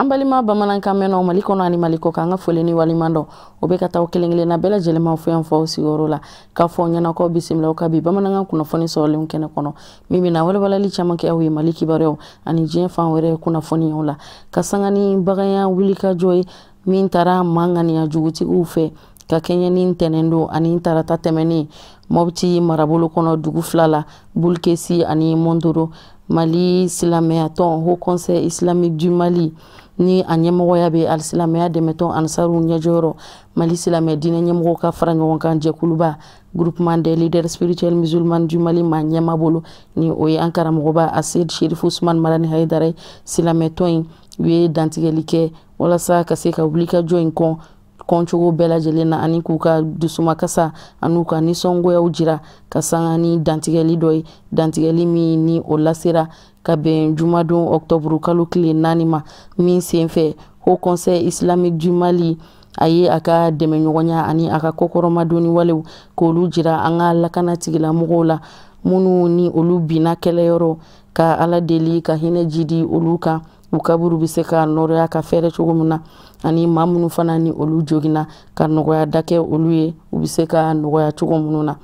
An balima bamanankan mɛnnaw Mali kɔnɔ ani Mali kɔ kan, an ka foli ni waliman dɔn o bɛ ka taa kelen kelenna bɛɛ lajɛlen ma fo yan fɔ sigiyɔrɔ la, k'a fɔ ɲɛna k'aw bisimila ka bi bamanankan kunnafoni sɔrɔlenw kɛnɛ kɔnɔ, min bɛna walawalali caman kɛ aw ye Mali kibaruyaw ani diɲɛ fan wɛrɛ kunnafoniyaw la, ka sanga ni baganya wulikajɔ ye min taara maa ŋaniya jugutigiw fɛ ka kɛɲɛ ni ntɛnɛn don ani tarata tɛmɛnen Mɔpti marabolo kɔnɔ dugu fila la, Bulkesi ani Mondoro. Mali silamɛyatɔn Haut Conseil Islamique du Mali ni a ɲɛmɔgɔya bɛ alisilamɛya dɛmɛtɔn Ansaru ɲɛjɔyɔrɔ, Mali silamɛ diinɛ ɲɛmɔgɔw ka fara ɲɔgɔn kan jɛkuluba Groupement des leaders spirituels musulmans du Mali ma ɲɛma bolo, ni o ye an karamɔgɔba Aseyid Sherifu Usman Madani Hayidara ye. Silamɛtɔn in u ye dantigɛli kɛ walasa ka se ka wulikajɔ in kɔn kɔncogo bɛɛ lajɛlen na ani k'u ka dusumakasa an'u ka nisɔngoyaw jira, ka sanga ni dantigɛli dɔ ye, dantigɛli min ni o lasera ka bɛn jumadon ɔktɔburu kalo tile 4 ma, min senfɛ Haut Conseil Islamique du Mali a ye a ka dɛmɛɲɔgɔnya ani a ka kɔkɔrɔmadonni walew k'olu jira an ka lakana tigilamɔgɔw la minnu ni olu binna kɛlɛyɔrɔ, ka Ala deli ka hinɛ jidi olu kan, u kaburu bɛ se ka nɔrɔya ka fɛrɛ cogo min na, ani maa minnu fana ni olu joginna ka nɔgɔya da kɛ olu ye, u bɛ se ka nɔgɔya cogo minnu na.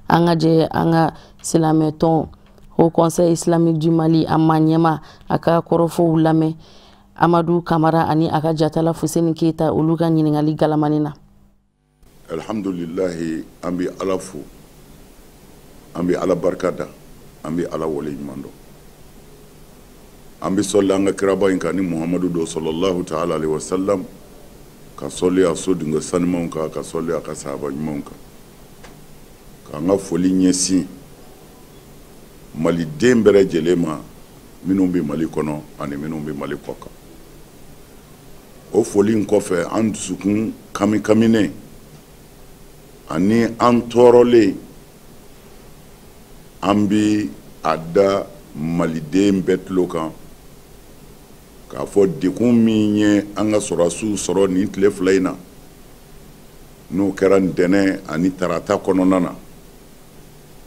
An ka jɛ an ka silamɛtɔn Haut Conseil Islamique du Mali a ma ɲɛma a ka kɔrɔfɔw lamɛn Amadu Kamara ani a ka jatala Fuseni Keyita olu ka ɲininkali galamani na. Alhamdulilahi, an bɛ Ala fo, an bɛ Ala barika da, an bɛ Ala wale ɲuman dɔn, an bɛ sɔli an ka kiraba in kan ni Muhamadu don sallallahu ta'ala alaihi wa sallam, ka sɔli a so dungɔ sanumanw kan, ka sɔli a ka sahaba ɲumanw kan, k'an ka foli ɲɛsin maliden bɛɛ lajɛlen ma minnu bɛ Mali kɔnɔ ani minnu bɛ Mali kɔ kan. O foli in kɔfɛ, an dusukun kamikaminen ani an tɔɔrɔlen, an bɛ a da maliden bɛɛ tulo kan k'a fɔ degun min ye an ka sɔrɔdasiw sɔrɔ nin tile 2 in na, n'o kɛra ntɛnɛn ani tarata kɔnɔna na,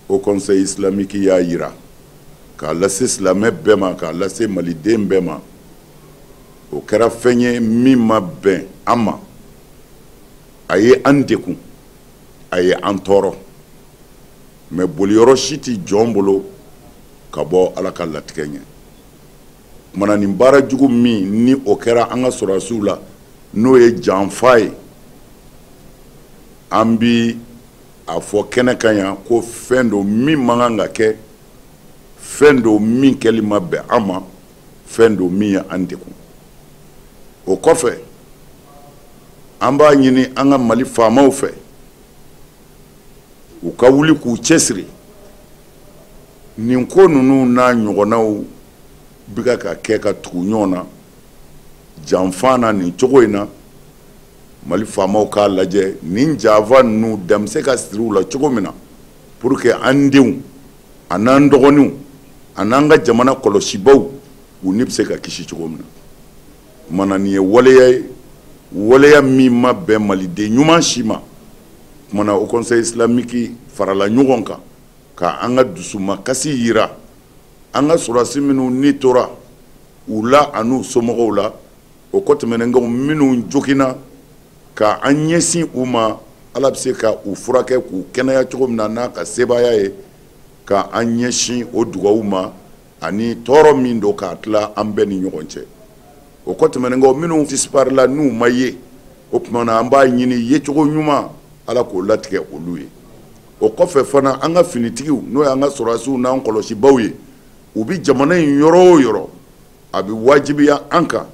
Haut Conseil Islamique y'a yira k'a lase silamɛ bɛɛ ma, k'a lase maliden bɛɛ ma, o kɛra fɛn ye min ma bɛn an ma, a ye an degun, a ye an tɔɔrɔ, mɛ boliyɔrɔ si tɛ jɔn bolo ka bɔ Ala ka latigɛ ɲɛ. Kumana nin baara jugu min ni o kɛra an ka sɔrɔdasiw la, n'o ye janfa ye, an bi a fɔ kɛnɛ kan yan ko fɛn don min man kan ka kɛ, fɛn don min kɛli ma bɛn an ma, fɛn don min ye an degun. O kɔfɛ, an b'a ɲini an ka Mali faamaw fɛ u ka wuli k'u cɛsiri nin ko ninnu n'a ɲɔgɔnnaw bɛ ka kɛ ka tugu ɲɔgɔn na janfa na nin cogo in na. Mali faamaw k'a lajɛ nin janfa ninnu dan bɛ se ka siri u la cogo min na, pour que an denw an'an dɔgɔninw an'an ka jamana kɔlɔsibaw u ni bɛ se ka kisi cogo min na. Kumana nin ye waleya ye, waleya min ma bɛn maliden ɲuman si ma. Kumana Haut Conseil Islamique farala ɲɔgɔn kan ka an ka dusumakasi yira an ka sɔrɔdasi minnu ni tora u la an'u somɔgɔw la, o kɔ tɛmɛnen kɔ minnu joginna, ka an ɲɛsin u ma, Ala bɛ se ka u furakɛ k'u kɛnɛya cogo min na n'a ka sebaaya ye, ka an ɲɛsin o dugawu ma ani tɔɔrɔ min don k'a tila an bɛɛ ni ɲɔgɔn cɛ. O kɔ tɛmɛnen kɔ, minnu disparila la n'u ma ye, o tuma na an b'a ɲini yecogo ɲuman Ala k'o latigɛ olu ye. O kɔfɛ fana, an ka finitigiw, n'o y'an ka sɔrɔdasiw n'an kɔlɔsibaw ye, u bɛ jamana in yɔrɔ o yɔrɔ, a bɛ wajibiya an kan,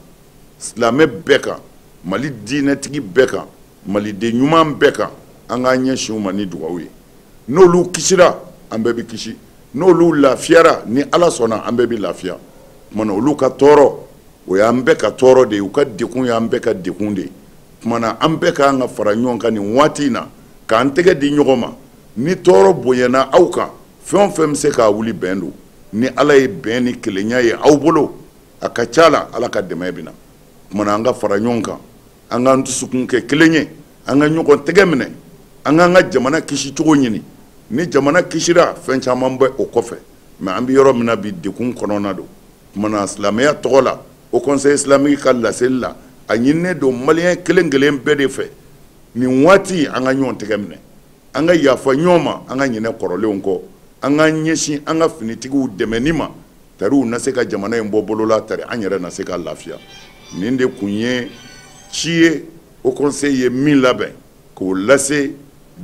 silamɛ bɛɛ kan, Mali diinɛtigi bɛɛ kan, maliden ɲuman bɛɛ kan, an k'an ɲɛsin u ma ni dugawu ye. N'olu kisira, an bɛɛ bɛ kisi. N'olu lafiyara, ni Ala sɔnna, an bɛɛ bɛ lafiya. Tuma na olu ka tɔɔrɔ, o y'an bɛɛ ka tɔɔrɔ de ye, u ka degun y'an bɛɛ ka degun de ye. Tuma na an bɛɛ ka kan ka fara ɲɔgɔn kan nin waati in na, k'an tɛgɛ di ɲɔgɔn ma. Ni tɔɔrɔ bonyana aw kan, fɛn o fɛn bɛ se k'a wuli, bɛn don. Ni Ala ye bɛn ni kelenya ye aw bolo, a ka ca la Ala ka dɛmɛ bɛ na. Tuma na an ka fara ɲɔgɔn kan, an k'an dusukun kɛ kelen ye, an ka ɲɔgɔn tɛgɛ minɛ, an k'an ka jamana kisi cogo ɲini. Ni jamana kisira, fɛn caman bɛ o kɔfɛ, mɛ an bɛ yɔrɔ min na bi, degun kɔnɔna don. Tuma na silamɛya tɔgɔ la, Haut Conseil islamique ka laseli la, a ɲininen don maliyɛn kelen kelen bɛɛ de fɛ nin waati, an ka ɲɔgɔn tɛgɛ minɛ, an ka yafa ɲɔgɔn ma, an ka ɲinɛ kɔrɔlenw kɔ, an k'an ɲɛsin an ka finitigiw dɛmɛni ma, tariw na se ka jamana in bɔ bolo la, tari an yɛrɛ na se ka lafiya. Nin de kun ye ci ye Haut Conseil ye min labɛn k'o lase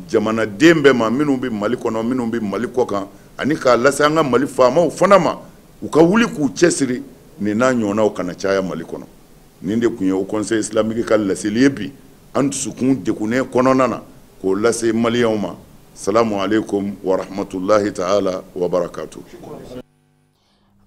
jamanaden bɛɛ ma, minnu bɛ Mali kɔnɔ, minnu bɛ Mali kɔ kan, ani k'a lase an ka Mali faamaw fana ma, u ka wuli k'u cɛsiri nin n'a ɲɔgɔnnaw kana caya Mali kɔnɔ. Nin de kun ye Haut Conseil islamique ka laseli ye bi, an dusukun degunnen kɔnɔna na, k'o lase maliyɛnw ma. Salamu aleykum wa rahmatulahi ta'ala wa barakatu.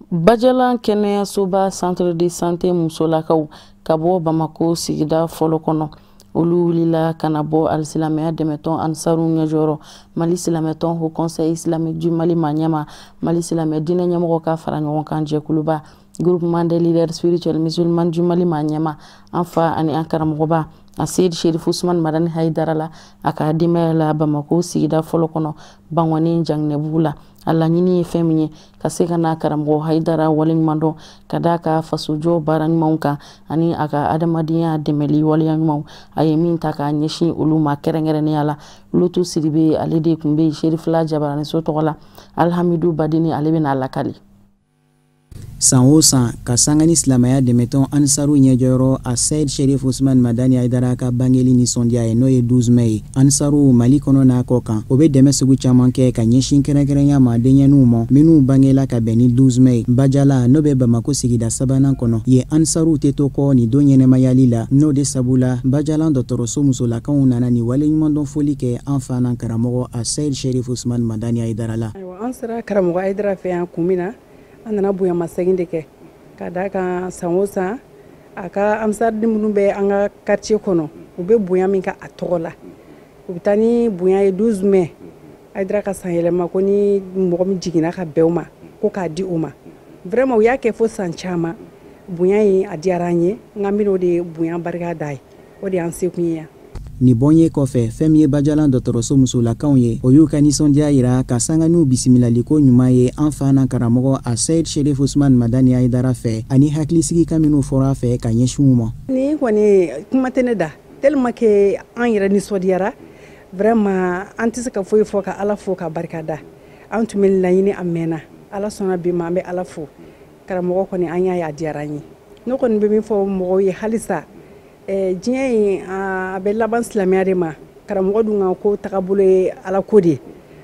Bajalan kɛnɛyasoba centre de santé musolakaw ka bɔ Bamako sigida fɔlɔ kɔnɔ, olu wulila ka na bɔ alisilamɛya dɛmɛtɔn Ansaru ɲɛjɔyɔrɔ, Mali silamɛtɔn Haut Conseil islamique du Mali ma ɲɛma, Mali silamɛ diinɛ ɲɛmɔgɔ ka fara ɲɔgɔn kan jɛkuluba Groupement des leaders spirituels musulmans du Mali ma ɲɛma, an fa ani an karamɔgɔba Aseyid Sherif Usman Madani Hayidara la, a ka denbaya la, Bamako sigida fɔlɔ kɔnɔ, Bangɔni Janginɛbugu la. A laɲini ye fɛn min ye, ka se ka na karamɔgɔ Hayidara waleɲuman dɔn ka d'a ka fasojɔ baara ɲumanw kan ani a ka adamadenya dɛmɛli waleya ɲumanw a ye min ta k'a ɲɛsin olu ma kɛrɛnkɛrɛnnenya la. Lutu Sidibe, ale de tun bɛ yen Serifila Jabaraniso tɔgɔ la. Alhamidu Badini, ale bɛna lakali. San o san, ka sanga ni silamɛya dɛmɛtɔn Ansaru ɲɛjɔyɔrɔ a Seyid Sherif Usman Madani Ayidara ka bangeli nisɔndiya ye, n'o ye 12 mai ye, Ansaru Mali kɔnɔ n'a kɔ kan, o bɛ dɛmɛ sugu caman kɛ ka ɲɛsin kɛrɛnkɛrɛnya ma denyɛninw ma minnu bangela ka bɛn ni 12 mai ye. Bajala, n'o bɛ Bamako sigida sabanan kɔnɔ yen, Ansaru tɛ to kɔ nin don ɲɛnɛmayali la. N'o de sabu la, Bajalan dɔgɔtɔrɔso musolakaw nana ni waleɲumandɔn foli kɛ an fa n'an karamɔgɔ a Seyid Sherif Usman Madani Ayidara la. Ayiwa, an sera karamɔgɔ Ayidara fɛ yan kun min na, an nana bonyamasegin de kɛ ka d'a kan san o san a ka ansariden minnu bɛ an ka quartier kɔnɔ, u bɛ bonya min kɛ a tɔgɔ la, u bɛ taa ni bonya ye 12 mai Ayidara ka san yɛlɛma, ko ni mɔgɔ min jiginna ka bɛn o ma, ko k'a di o ma. Vraiment, u y'a kɛ fo san caman. Bonya in a diyara an ye, n k'an bɛn'o de bonya barika da ye, o de y'an sekun ye yan. Nin bɔnye kɔfɛ, fɛn min ye Bajalan dɔgɔtɔrɔso musolakaw ye, o y'u ka nisɔndiya yira ka sanga n'u bisimilaliko ɲuman ye an fa n'an karamɔgɔ a Seyid Sherif Usman Madani Ayidara fɛ, ani hakilisigikan minnu fɔra a fɛ ka ɲɛsin u ma. Nin kɔni kuma tɛ ne da, tellement que an yɛrɛ nisɔndiyara vraiment, an tɛ se ka foyi fɔ ka Ala fo ka barika da. An tun bɛ laɲini a mɛnna, Ala sɔnna bi ma, an bɛ Ala fo. Karamɔgɔ kɔni, an y'a ye, a diyara an ye. Ne kɔni bɛ min fɔ mɔgɔw ye halisa, diɲɛ in a bɛ laban silamɛya de ma. Karamɔgɔ dun ka ko tagabolo ye Ala ko de ye.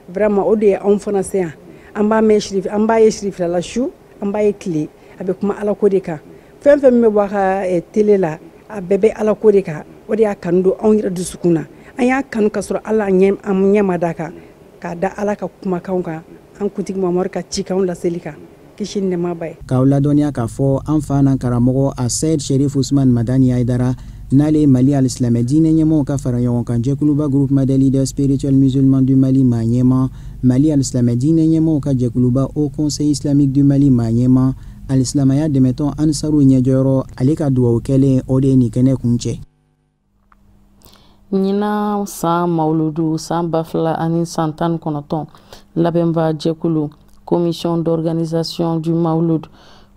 Vraiment, o de ye anw fana se yan. An b'a mɛn sirif, an b'a ye sirifila la su, an b'a ye tile, a bɛ kuma Ala ko de kan. Fɛn fɛn min bɛ bɔ a ka télé la, a bɛɛ bɛ Ala ko de kan. O de y'a kanu don anw yɛrɛ dusukun na. An y'a kanu ka sɔrɔ Ala ɲɛ, an ɲɛ ma d'a kan, k'a da Ala ka kumakanw kan, an kuntigi Mamadu ka cikanw laseli kan, kisi ni nɛɛma b'a ye. K'aw ladɔnniya k'a fɔ an fa n'an karamɔgɔ a Seyid Sherif Usman Madani Ayidara, n'ale Mali alisilamɛ diinɛ ɲɛmɔgɔw ka fara ɲɔgɔn kan jɛkuluba Groupement des leaders spirituels musulmans du Mali maa ɲɛma, Mali alisilamɛ diinɛ ɲɛmɔgɔw ka jɛkuluba Haut Conseil islamique du Mali maa ɲɛma, alisilamɛya dɛmɛtɔn Ansaru ɲɛjɔyɔrɔ, ale ka duwawu kɛlen, o de ye nin kɛnɛ kun cɛ. Ɲinan san mawuludu san 2019 labɛnba jɛkulu Commission d'organisation du Mawulud,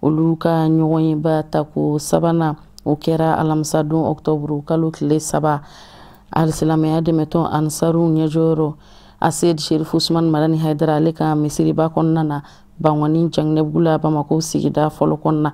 olu ka ɲɔgɔnyeba tako sabanan, o kɛra alamisadon octobre kalo tile 3, alisilamɛya dɛmɛtɔn Ansaru ɲɛjɔyɔrɔ Aseyid Sherif Usman Madani Hayidara, ale ka misiriba kɔnɔna na, Bangɔni Janginɛbugu la, Bamako sigida fɔlɔ kɔnɔna.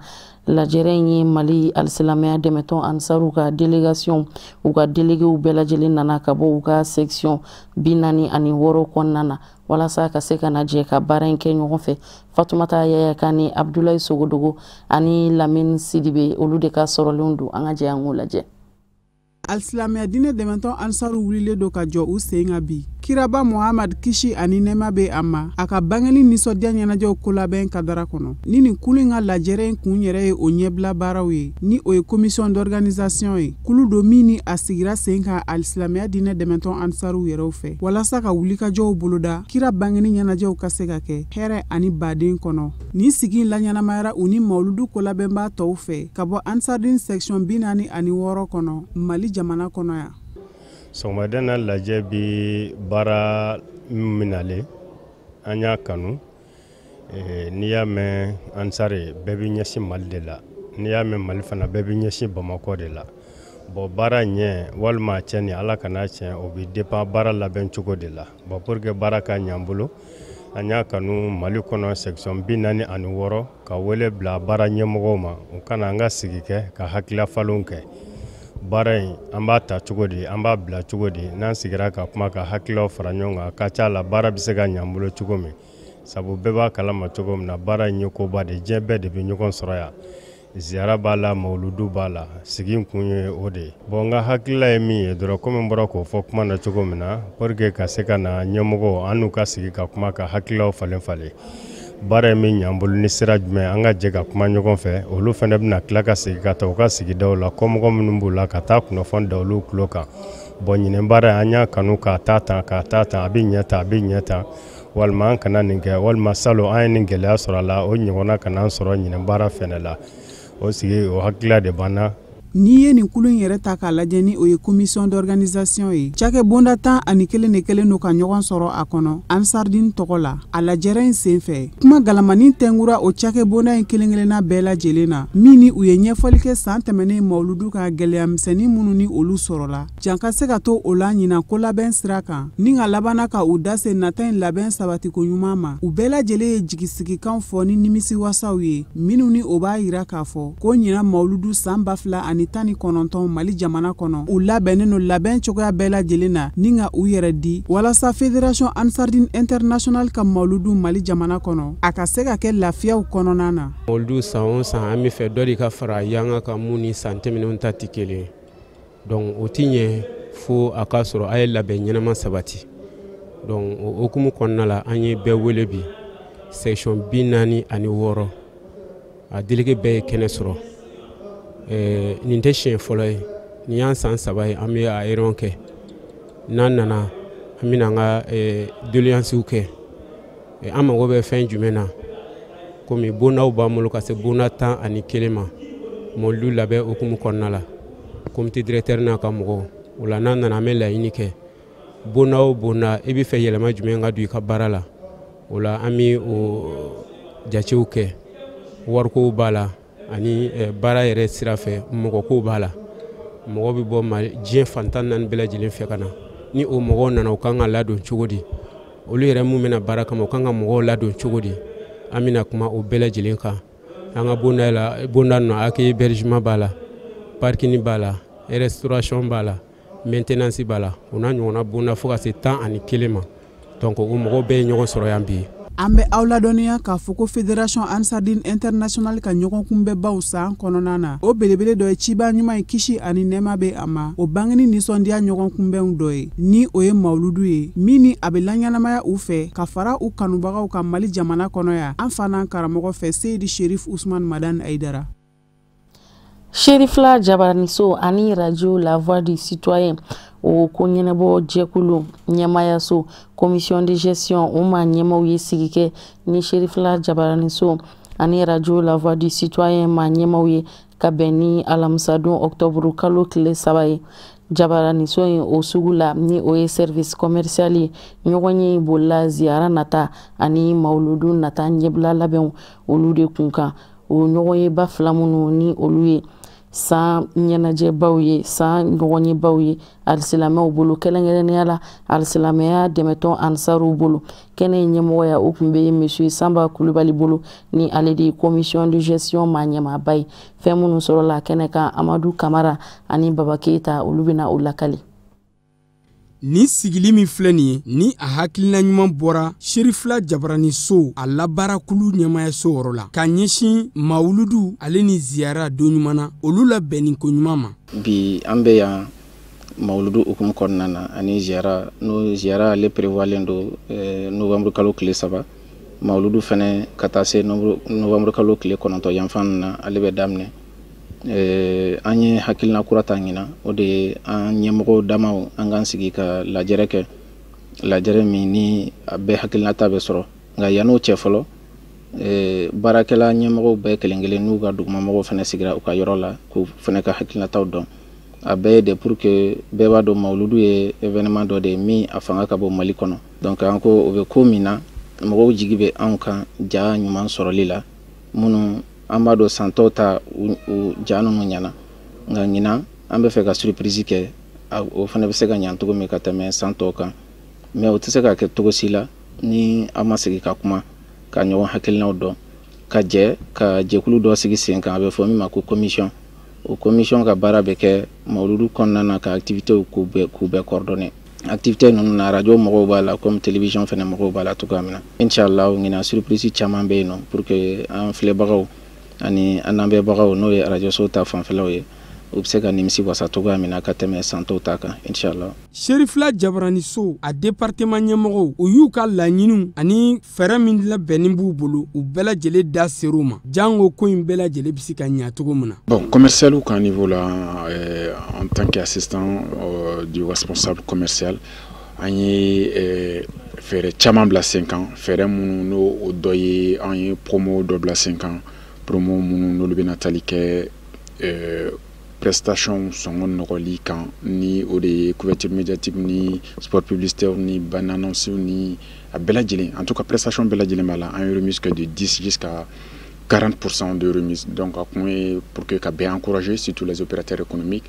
Lajɛrɛ in ye Mali alisilamɛya dɛmɛtɔn Ansaru ka délégation, u ka déléguéw bɛɛ lajɛlen nana ka bɔ u ka section 46 kɔnɔna na, walasa ka se ka na jɛ ka baara in kɛ ɲɔgɔn fɛ. Fatumata Yaya Kane, Abdulayi Sogodogo ani Lamine Sidibe, olu de ka sɔrɔlenw don. An ka jɛ an k'o lajɛ. Alisilamɛya diinɛ dɛmɛtɔn Ansaru wulilen don ka jɔ u sen kan bi, kiraba Muhamad, kisi ani nɛɛma bɛ a ma, a ka bangeni nisɔndiya ɲɛnajɛw kolabɛn kadara kɔnɔ. Ni nin kulu in ka lajɛrɛ in kun yɛrɛ ye o ɲɛbila baaraw ye, ni o ye commission d'organisation ye, kulu don min ni a sigira sen kan alisilamɛya diinɛ dɛmɛtɔn Ansaru yɛrɛw fɛ, walasa ka wulikajɔw boloda kira bangeni ɲɛnajɛw ka se ka kɛ hɛrɛ ani baden kɔnɔ. Nin sigi in laɲɛnamayara u ni mawuludu kolabɛnbaa tɔw fɛ ka bɔ Ansardine section 46 kɔnɔ Mali jamana kɔnɔ yan. Sɔgɔmada na lajɛ bi baara min nalen, an y'a kanu. N'i y'a mɛn Ansari, bɛɛ bɛ ɲɛsin Mali de la. N'i y'a mɛn Mali fana, bɛɛ bɛ ɲɛsin Bamakɔ de la. Bon, baara ɲɛ walima a tiɲɛni, Ala kana tiɲɛ, o bɛ dépend baara labɛn cogo de la. Bon, pour que baara ka ɲɛ an bolo, an y'a kanu Mali kɔnɔ section 46 ka wele bila baara ɲɛmɔgɔw ma, u kana an ka sigi kɛ ka hakilila falenw kɛ. Baara in, an b'a ta cogo di, an b'a bila cogo di? N'an sigira ka kuma ka hakililaw fara ɲɔgɔn kan, a ka ca la baara bɛ se ka ɲɛ an bolo cogo min. Sabu bɛɛ b'a kalama cogo min na, baara in ye koba de, diɲɛ bɛɛ de bɛ ɲɔgɔn sɔrɔ yan. Ziyara b'a la, mawuludu b'a la, sigi kun ye o de ye. Bon, n ka hakilila ye min ye dɔrɔn, komi n bɔra k'o fɔ kuma na cogo min na, pour que ka se ka na ɲɛmɔgɔw, an n'u ka sigi ka kuma ka hakililaw falen falen, baara in bɛ ɲɛ an bolo ni sira jumɛn, an ka jɛ ka kuma ɲɔgɔn fɛ. Olu fana bɛna tila ka segin ka taa u ka sigidaw la, kɔmɔgɔ minnu b'u la, ka taa kunnafoni da olu tulo kan. Bon, ɲinɛ baara, an y'a kanu k'a taa tan, k'a taa tan, a bɛ ɲɛ tan, a bɛ ɲɛ tan, walima an kana nin kɛ, walima salon an ye nin gɛlɛya sɔrɔ a la, o ɲɔgɔnna kana an sɔrɔ ɲinɛ baara fɛnɛ la. O sigi, o hakilila de b'an na. N'i ye nin kulu in yɛrɛ ta k'a lajɛ, ni o ye commission d'organisation ye, cakɛ bonda 11 de kɛlen don ka ɲɔgɔn sɔrɔ a kɔnɔ Ansardine tɔgɔ la. A lajɛrɛ in sen fɛ, kuma galamani tɛnkura o cakɛ bonda in kelen kelenna bɛɛ lajɛlen na, min ni u ye ɲɛfɔli kɛ san tɛmɛnen mawuludu ka gɛlɛya misɛnnin minnu ni olu sɔrɔla, jan ka se ka to o la ɲinan ko labɛn sira kan, ni ka labanna ka u da se nata in labɛn sabatiko ɲuman ma. U bɛɛ lajɛlen ye jigisigikanw fɔ ni nimisiwasaw ye, minnu ni o b'a yira k'a fɔ ko ɲinan mawuludu san 2019 Mali jamana kɔnɔ, u labɛnnen don labɛn cogoya bɛɛ lajɛlen na, ni ka u yɛrɛ di walasa Fédération Ansardine Internationale ka mawuludu Mali jamana kɔnɔ, a ka se ka kɛ lafiyaw kɔnɔna na. Mawuludu san o san, an bɛ fɛ dɔ de ka fara yanga kan mun ni san tɛmɛnenw ta tɛ kelen ye. Donc o ti ɲɛ fo a k'a sɔrɔ a ye labɛn ɲɛnama sabati. Donc o hukumu kɔnɔna la, an ye bɛɛ wele bi, section 46, a délégué bɛɛ ye kɛnɛ sɔrɔ. Nin tɛ siɲɛ fɔlɔ ye, nin y'an san 3 ye an bɛ a réunion kɛ. N'an nana, an bɛna an ka doléances kɛ, an mago bɛ fɛn jumɛn na, komi bondaw b'an bolo ka se bonda 11 ma mawuludu labɛn hukumu kɔnɔna la, comité directeur n'a ka mɔgɔw. O la, n'an nana, an bɛ laɲini kɛ, bonda o bonda, i bɛ fɛ yɛlɛma jumɛn ka don i ka baara la. O la, an bɛ o jatew kɛ, warikow b'a la, ani baara yɛrɛ sira fɛ mɔgɔkow b'a la. Mɔgɔ bɛ bɔ Mali diɲɛ fan 14 bɛɛ lajɛlen fɛ ka na, ni o mɔgɔw nana, u kan ka ladon cogo di? Olu yɛrɛ mun bɛna baara kama, u kan ka mɔgɔw ladon cogo di? An bɛna kuma o bɛɛ lajɛlen kan. An ka bonda la, bonda ninnu, accueil, hébergement b'a la, parking b'a la, restauration b'a la, maintenance b'a la, o n'a ɲɔgɔnna bonda fo ka se 11 ma. Donc o mɔgɔw bɛɛ ye ɲɔgɔn sɔrɔ yan bi. An bɛ aw ladɔnniya k'a fɔ ko Fédération Ansardine Internationale ka ɲɔgɔn kunbɛnbaw san kɔnɔna na, o belebele dɔ ye ciba ɲuman ye, kisi ani nɛɛma bɛ a ma, o bangeni nisɔndiya ɲɔgɔn kunbɛnw dɔ ye, ni o ye mawuludu ye, min ni a bɛ laɲɛnamaya u fɛ ka fara u kanubagaw kan Mali jamana kɔnɔ yan, an fa n'an karamɔgɔ fɛ, Seyidi Sherif Usman Madani Ayidara. Sherifila Jabaraniso ani radio La Voix du Citoyen, o ko ɲɛnabɔ jɛkulu ɲɛmayaso, commission de gestion, o ma ɲɛmaw ye sigi kɛ ni Sherifila Jabaraniso ani radio La Voix du Citoyen ma ɲɛmaw ye, ka bɛn ni alamisadon octobre kalo tile 3 ye, Jabaraniso in o sugu la, ni o ye service commercial ye. Ɲɔgɔn ye bolila ziyara nata ani mawuludu nata ɲɛbila labɛnw olu de kun kan. O ɲɔgɔn ye ba fila minnu ni olu ye san ɲɛnajɛbaw ye, san ɲɔgɔnyebaw ye alisilamɛw bolo, kɛrɛnkɛrɛnnenya la alisilamɛya dɛmɛtɔn Ansaruw bolo. Kɛnɛ in ɲɛmɔgɔya, o tun bɛ monsieur Sanba Kulubali bolo, ni ale de ye commission de gestion maa ɲɛmaaba ye. Fɛn minnu sɔrɔla kɛnɛ kan, Amadu Kamara ani Baba Keyita, olu bɛna o lakali. Nin sigili min filɛ nin ye, ni a hakilina ɲuman bɔra Serifila Jabaraniso a labaarakulu ɲɛmayaso yɔrɔ la ka ɲɛsin mawuludu ale ni ziyara don ɲuman na, olu labɛnni ko ɲuman ma. Bi an bɛ yan mawuludu hukumu kɔnɔna na ani ziyara. N'o ziyara, ale prévoilen don novembre kalo tile 3, mawuludu fɛnɛ ka taa se novembre kalo tile 9 yanfan na, ale bɛ daminɛ. An ye hakilina kura ta ɲina, o de ye an ɲɛmɔgɔ damaw an k'an sigi ka lajɛrɛ kɛ, lajɛrɛ min ni a bɛɛ hakilinata bɛ sɔrɔ. Nka yann'o cɛ fɔlɔ, baarakɛla ɲɛmɔgɔw bɛɛ kelen kelen n'u ka dugumamɔgɔw fɛnɛ sigira u ka yɔrɔ la k'u fɛnɛ ka hakilinataw dɔn. A bɛɛ ye de pour que bɛɛ b'a dɔn mawuludu ye événement dɔ de ye min a fanga ka bon Mali kɔnɔ. Donc an ko o bɛ ko min na, mɔgɔw jigi bɛ anw kan ja ɲuman sɔrɔli la minnu An b'a dɔn san tɔw ta u ja ninnu ɲɛna, nka ɲinan an bɛ fɛ ka surprise kɛ, o fana bɛ se ka ɲan cogo min ka tɛmɛ san tɔw kan. Mais o tɛ se ka kɛ cogo si la ni an ma sigi ka kuma, ka ɲɔgɔn hakilinaw dɔn, ka jɛ ka jɛkulu dɔ sigi sen kan, a bɛ fɔ min ma ko commission. O commission ka baara bɛ kɛ mawuludu kɔnɔna na ka activités k'u bɛɛ coordonner. Activité ninnu na, radio mɔgɔw b'a la comme télévision fana mɔgɔw b'a la cogoya min na. Inchallah, ɲinan surprise caman bɛ yen nɔ pour que an filɛbagaw ani an lamɛnbagaw, n'o ye radio so ta fanfɛlaw ye, u bɛ se ka nimisi wasa cogoya min na ka tɛmɛ san tɔw ta kan, inchallah. Serifila Jabaraniso a département ɲɛmɔgɔw, u y'u ka laɲiniw ani fɛɛrɛ min labɛnni b'u bolo, u bɛɛ lajɛlen da ser'u ma, jango ko in bɛɛ lajɛlen bɛ se ka ɲa cogo min na. Bon, commercial ka niveau la, en tant qu'assistant du responsable commercial, an ye fɛɛrɛ caman bila sen kan, fɛɛrɛ minnu n'o o dɔ ye, an ye promo dɔ bila sen kan, promo minnu n'olu bɛna tali kɛ prestation sɔngɔ nɔgɔli kan, ni o de ye couverture médiatique ni spot publicitaire ni bande annonce ni a bɛɛ lajɛlen. En tout cas, prestation bɛɛ lajɛlen b'a la, an ye remise kɛ de 10 jusqu'à 40% de remise. Donc a kun ye pour que ka bɛɛ encourager, surtout les opérateurs économiques,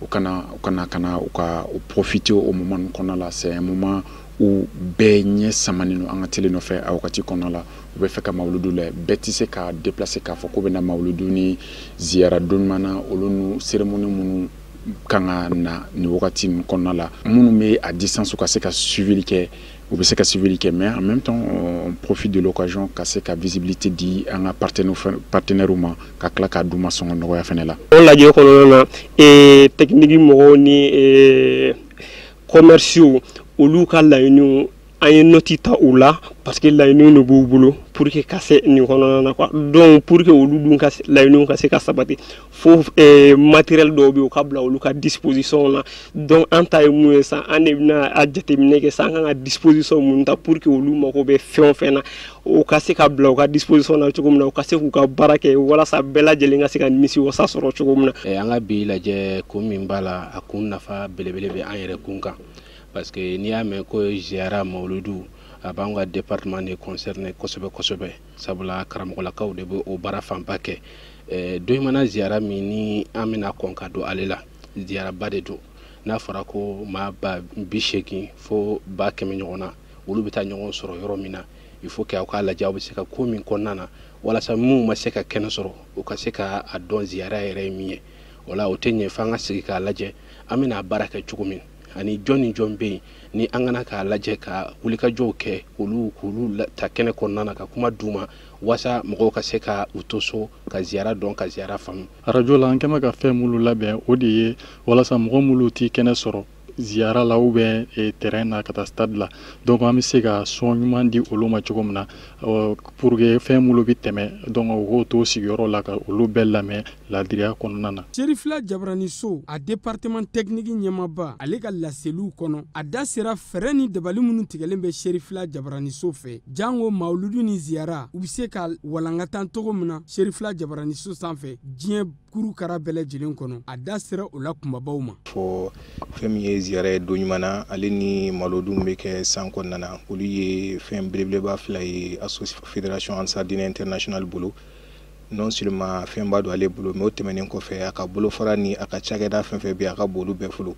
u kana u ka u profiter au moment ninnu kɔnɔna la. C'est un moment où bɛɛ ɲɛ samanen don an ka télé nɔfɛ. A wagati kɔnɔna la, u bɛ fɛ ka mawuludu lajɛ, bɛɛ tɛ se ka déplacer k'a fɔ k'u bɛ na mawuludu ni ziyara don ɲuman na, olu nu cérémonie minnu kan ka na nin wagati ninnu kɔnɔna la. Minnu bɛ à distance, u ka se ka suivi kɛ, u bɛ se ka suivi kɛ, mais en même temps on profite de l'occasion ka se ka visibilité di an ka partenaires ma, ka tila k'a d'u ma sɔngɔ nɔgɔya fɛnɛ la. O lajɛ kɔnɔna na, technique mɔgɔw ni commerciaux, olu ka laɲiniw, an ye note ta u la, parce que laɲiniw de b'u bolo pour que ka se nin kɔnɔna na quoi. Donc pour que olu dun ka laɲiniw ka se ka sabati, fo matériel dɔw bɛ yen, u ka bila olu ka disposition na. Donc an ta ye mun ye sisan? An de bɛna a jateminɛ kɛ sisan, an kan ka disposition mun ta pour que olu mago bɛ fɛn o fɛn na, o ka se ka bila u ka disposition na cogo min na, u ka se k'u ka baara kɛ, walasa bɛɛ lajɛlen ka se ka nimisi wasa sɔrɔ cogo min na. An ka bi lajɛ, kun min b'a la, a kun nafa belebele bɛ an yɛrɛ kun kan, parce que n'i y'a mɛn ko ziyara mawuludu, a b'an ka département de concerné kosɛbɛ kosɛbɛ, sabula karamɔgɔlakaw de bɛ o baara fanba kɛ. Don mana ziyara min ni an bɛna kɔn ka don ale la, ziyaraba de don. N'a fɔra ko maa 80,000 fo 100,000 ɲɔgɔn na, olu bɛ taa ɲɔgɔn sɔrɔ yɔrɔ min na, il faut que aw k'a lajɛ aw bɛ se ka ko min kɔnɔna na, walasa minnu ma se ka kɛnɛ sɔrɔ, u ka se ka a dɔn ziyara yɛrɛ ye min ye. O la, o tɛ ɲɛ f'an ka sigi k'a lajɛ an bɛna baara kɛ cogo min, ani jɔn ni jɔn bɛ yen ni an kana k'a lajɛ ka wulikajɔw kɛ olu k'olu ta kɛnɛ kɔnɔna na, ka kuma d'u ma, walasa mɔgɔw ka se ka u to so ka ziyara dɔn, ka ziyara faamu. Arajo la, an kɛn bɛ ka fɛn minnu labɛn, o de ye walasa mɔgɔ minnu tɛ kɛnɛ sɔrɔ ziyara la ou bien terrain na ka taa stade la, donc an bɛ se ka son ɲuman di olu ma cogo min na, pour que fɛn minnu bɛ tɛmɛ, donc u k'o to sigiyɔrɔ la ka olu bɛɛ lamɛn ladiriya kɔnɔna na. Serifila Jabaraniso a département technique ɲɛmaaba, ale ka laseliw kɔnɔ, a da sera fɛɛrɛ ni dabali minnu tigɛlen bɛ Serifila Jabaraniso fɛ, jango mawuludu ni ziyara, u bɛ se ka walankatan cogo min na Serifila Jabaraniso sanfɛ diɲɛ kurukara bɛɛ lajɛlen kɔnɔ. A da sera o la kunbabaw ma. Fɔ fɛn min ye ziyara ye don ɲuman na, ale ni mawuludu bɛ kɛ san kɔnɔna na, olu ye fɛn belebeleba fila ye Fédération Ansar Dine International bolo. Non seulement fɛn b'a don ale bolo, mais o tɛmɛnen kɔfɛ, a ka bolofara ni a ka cakɛda fɛn fɛn bɛ yen, a ka bon olu bɛɛ bolo.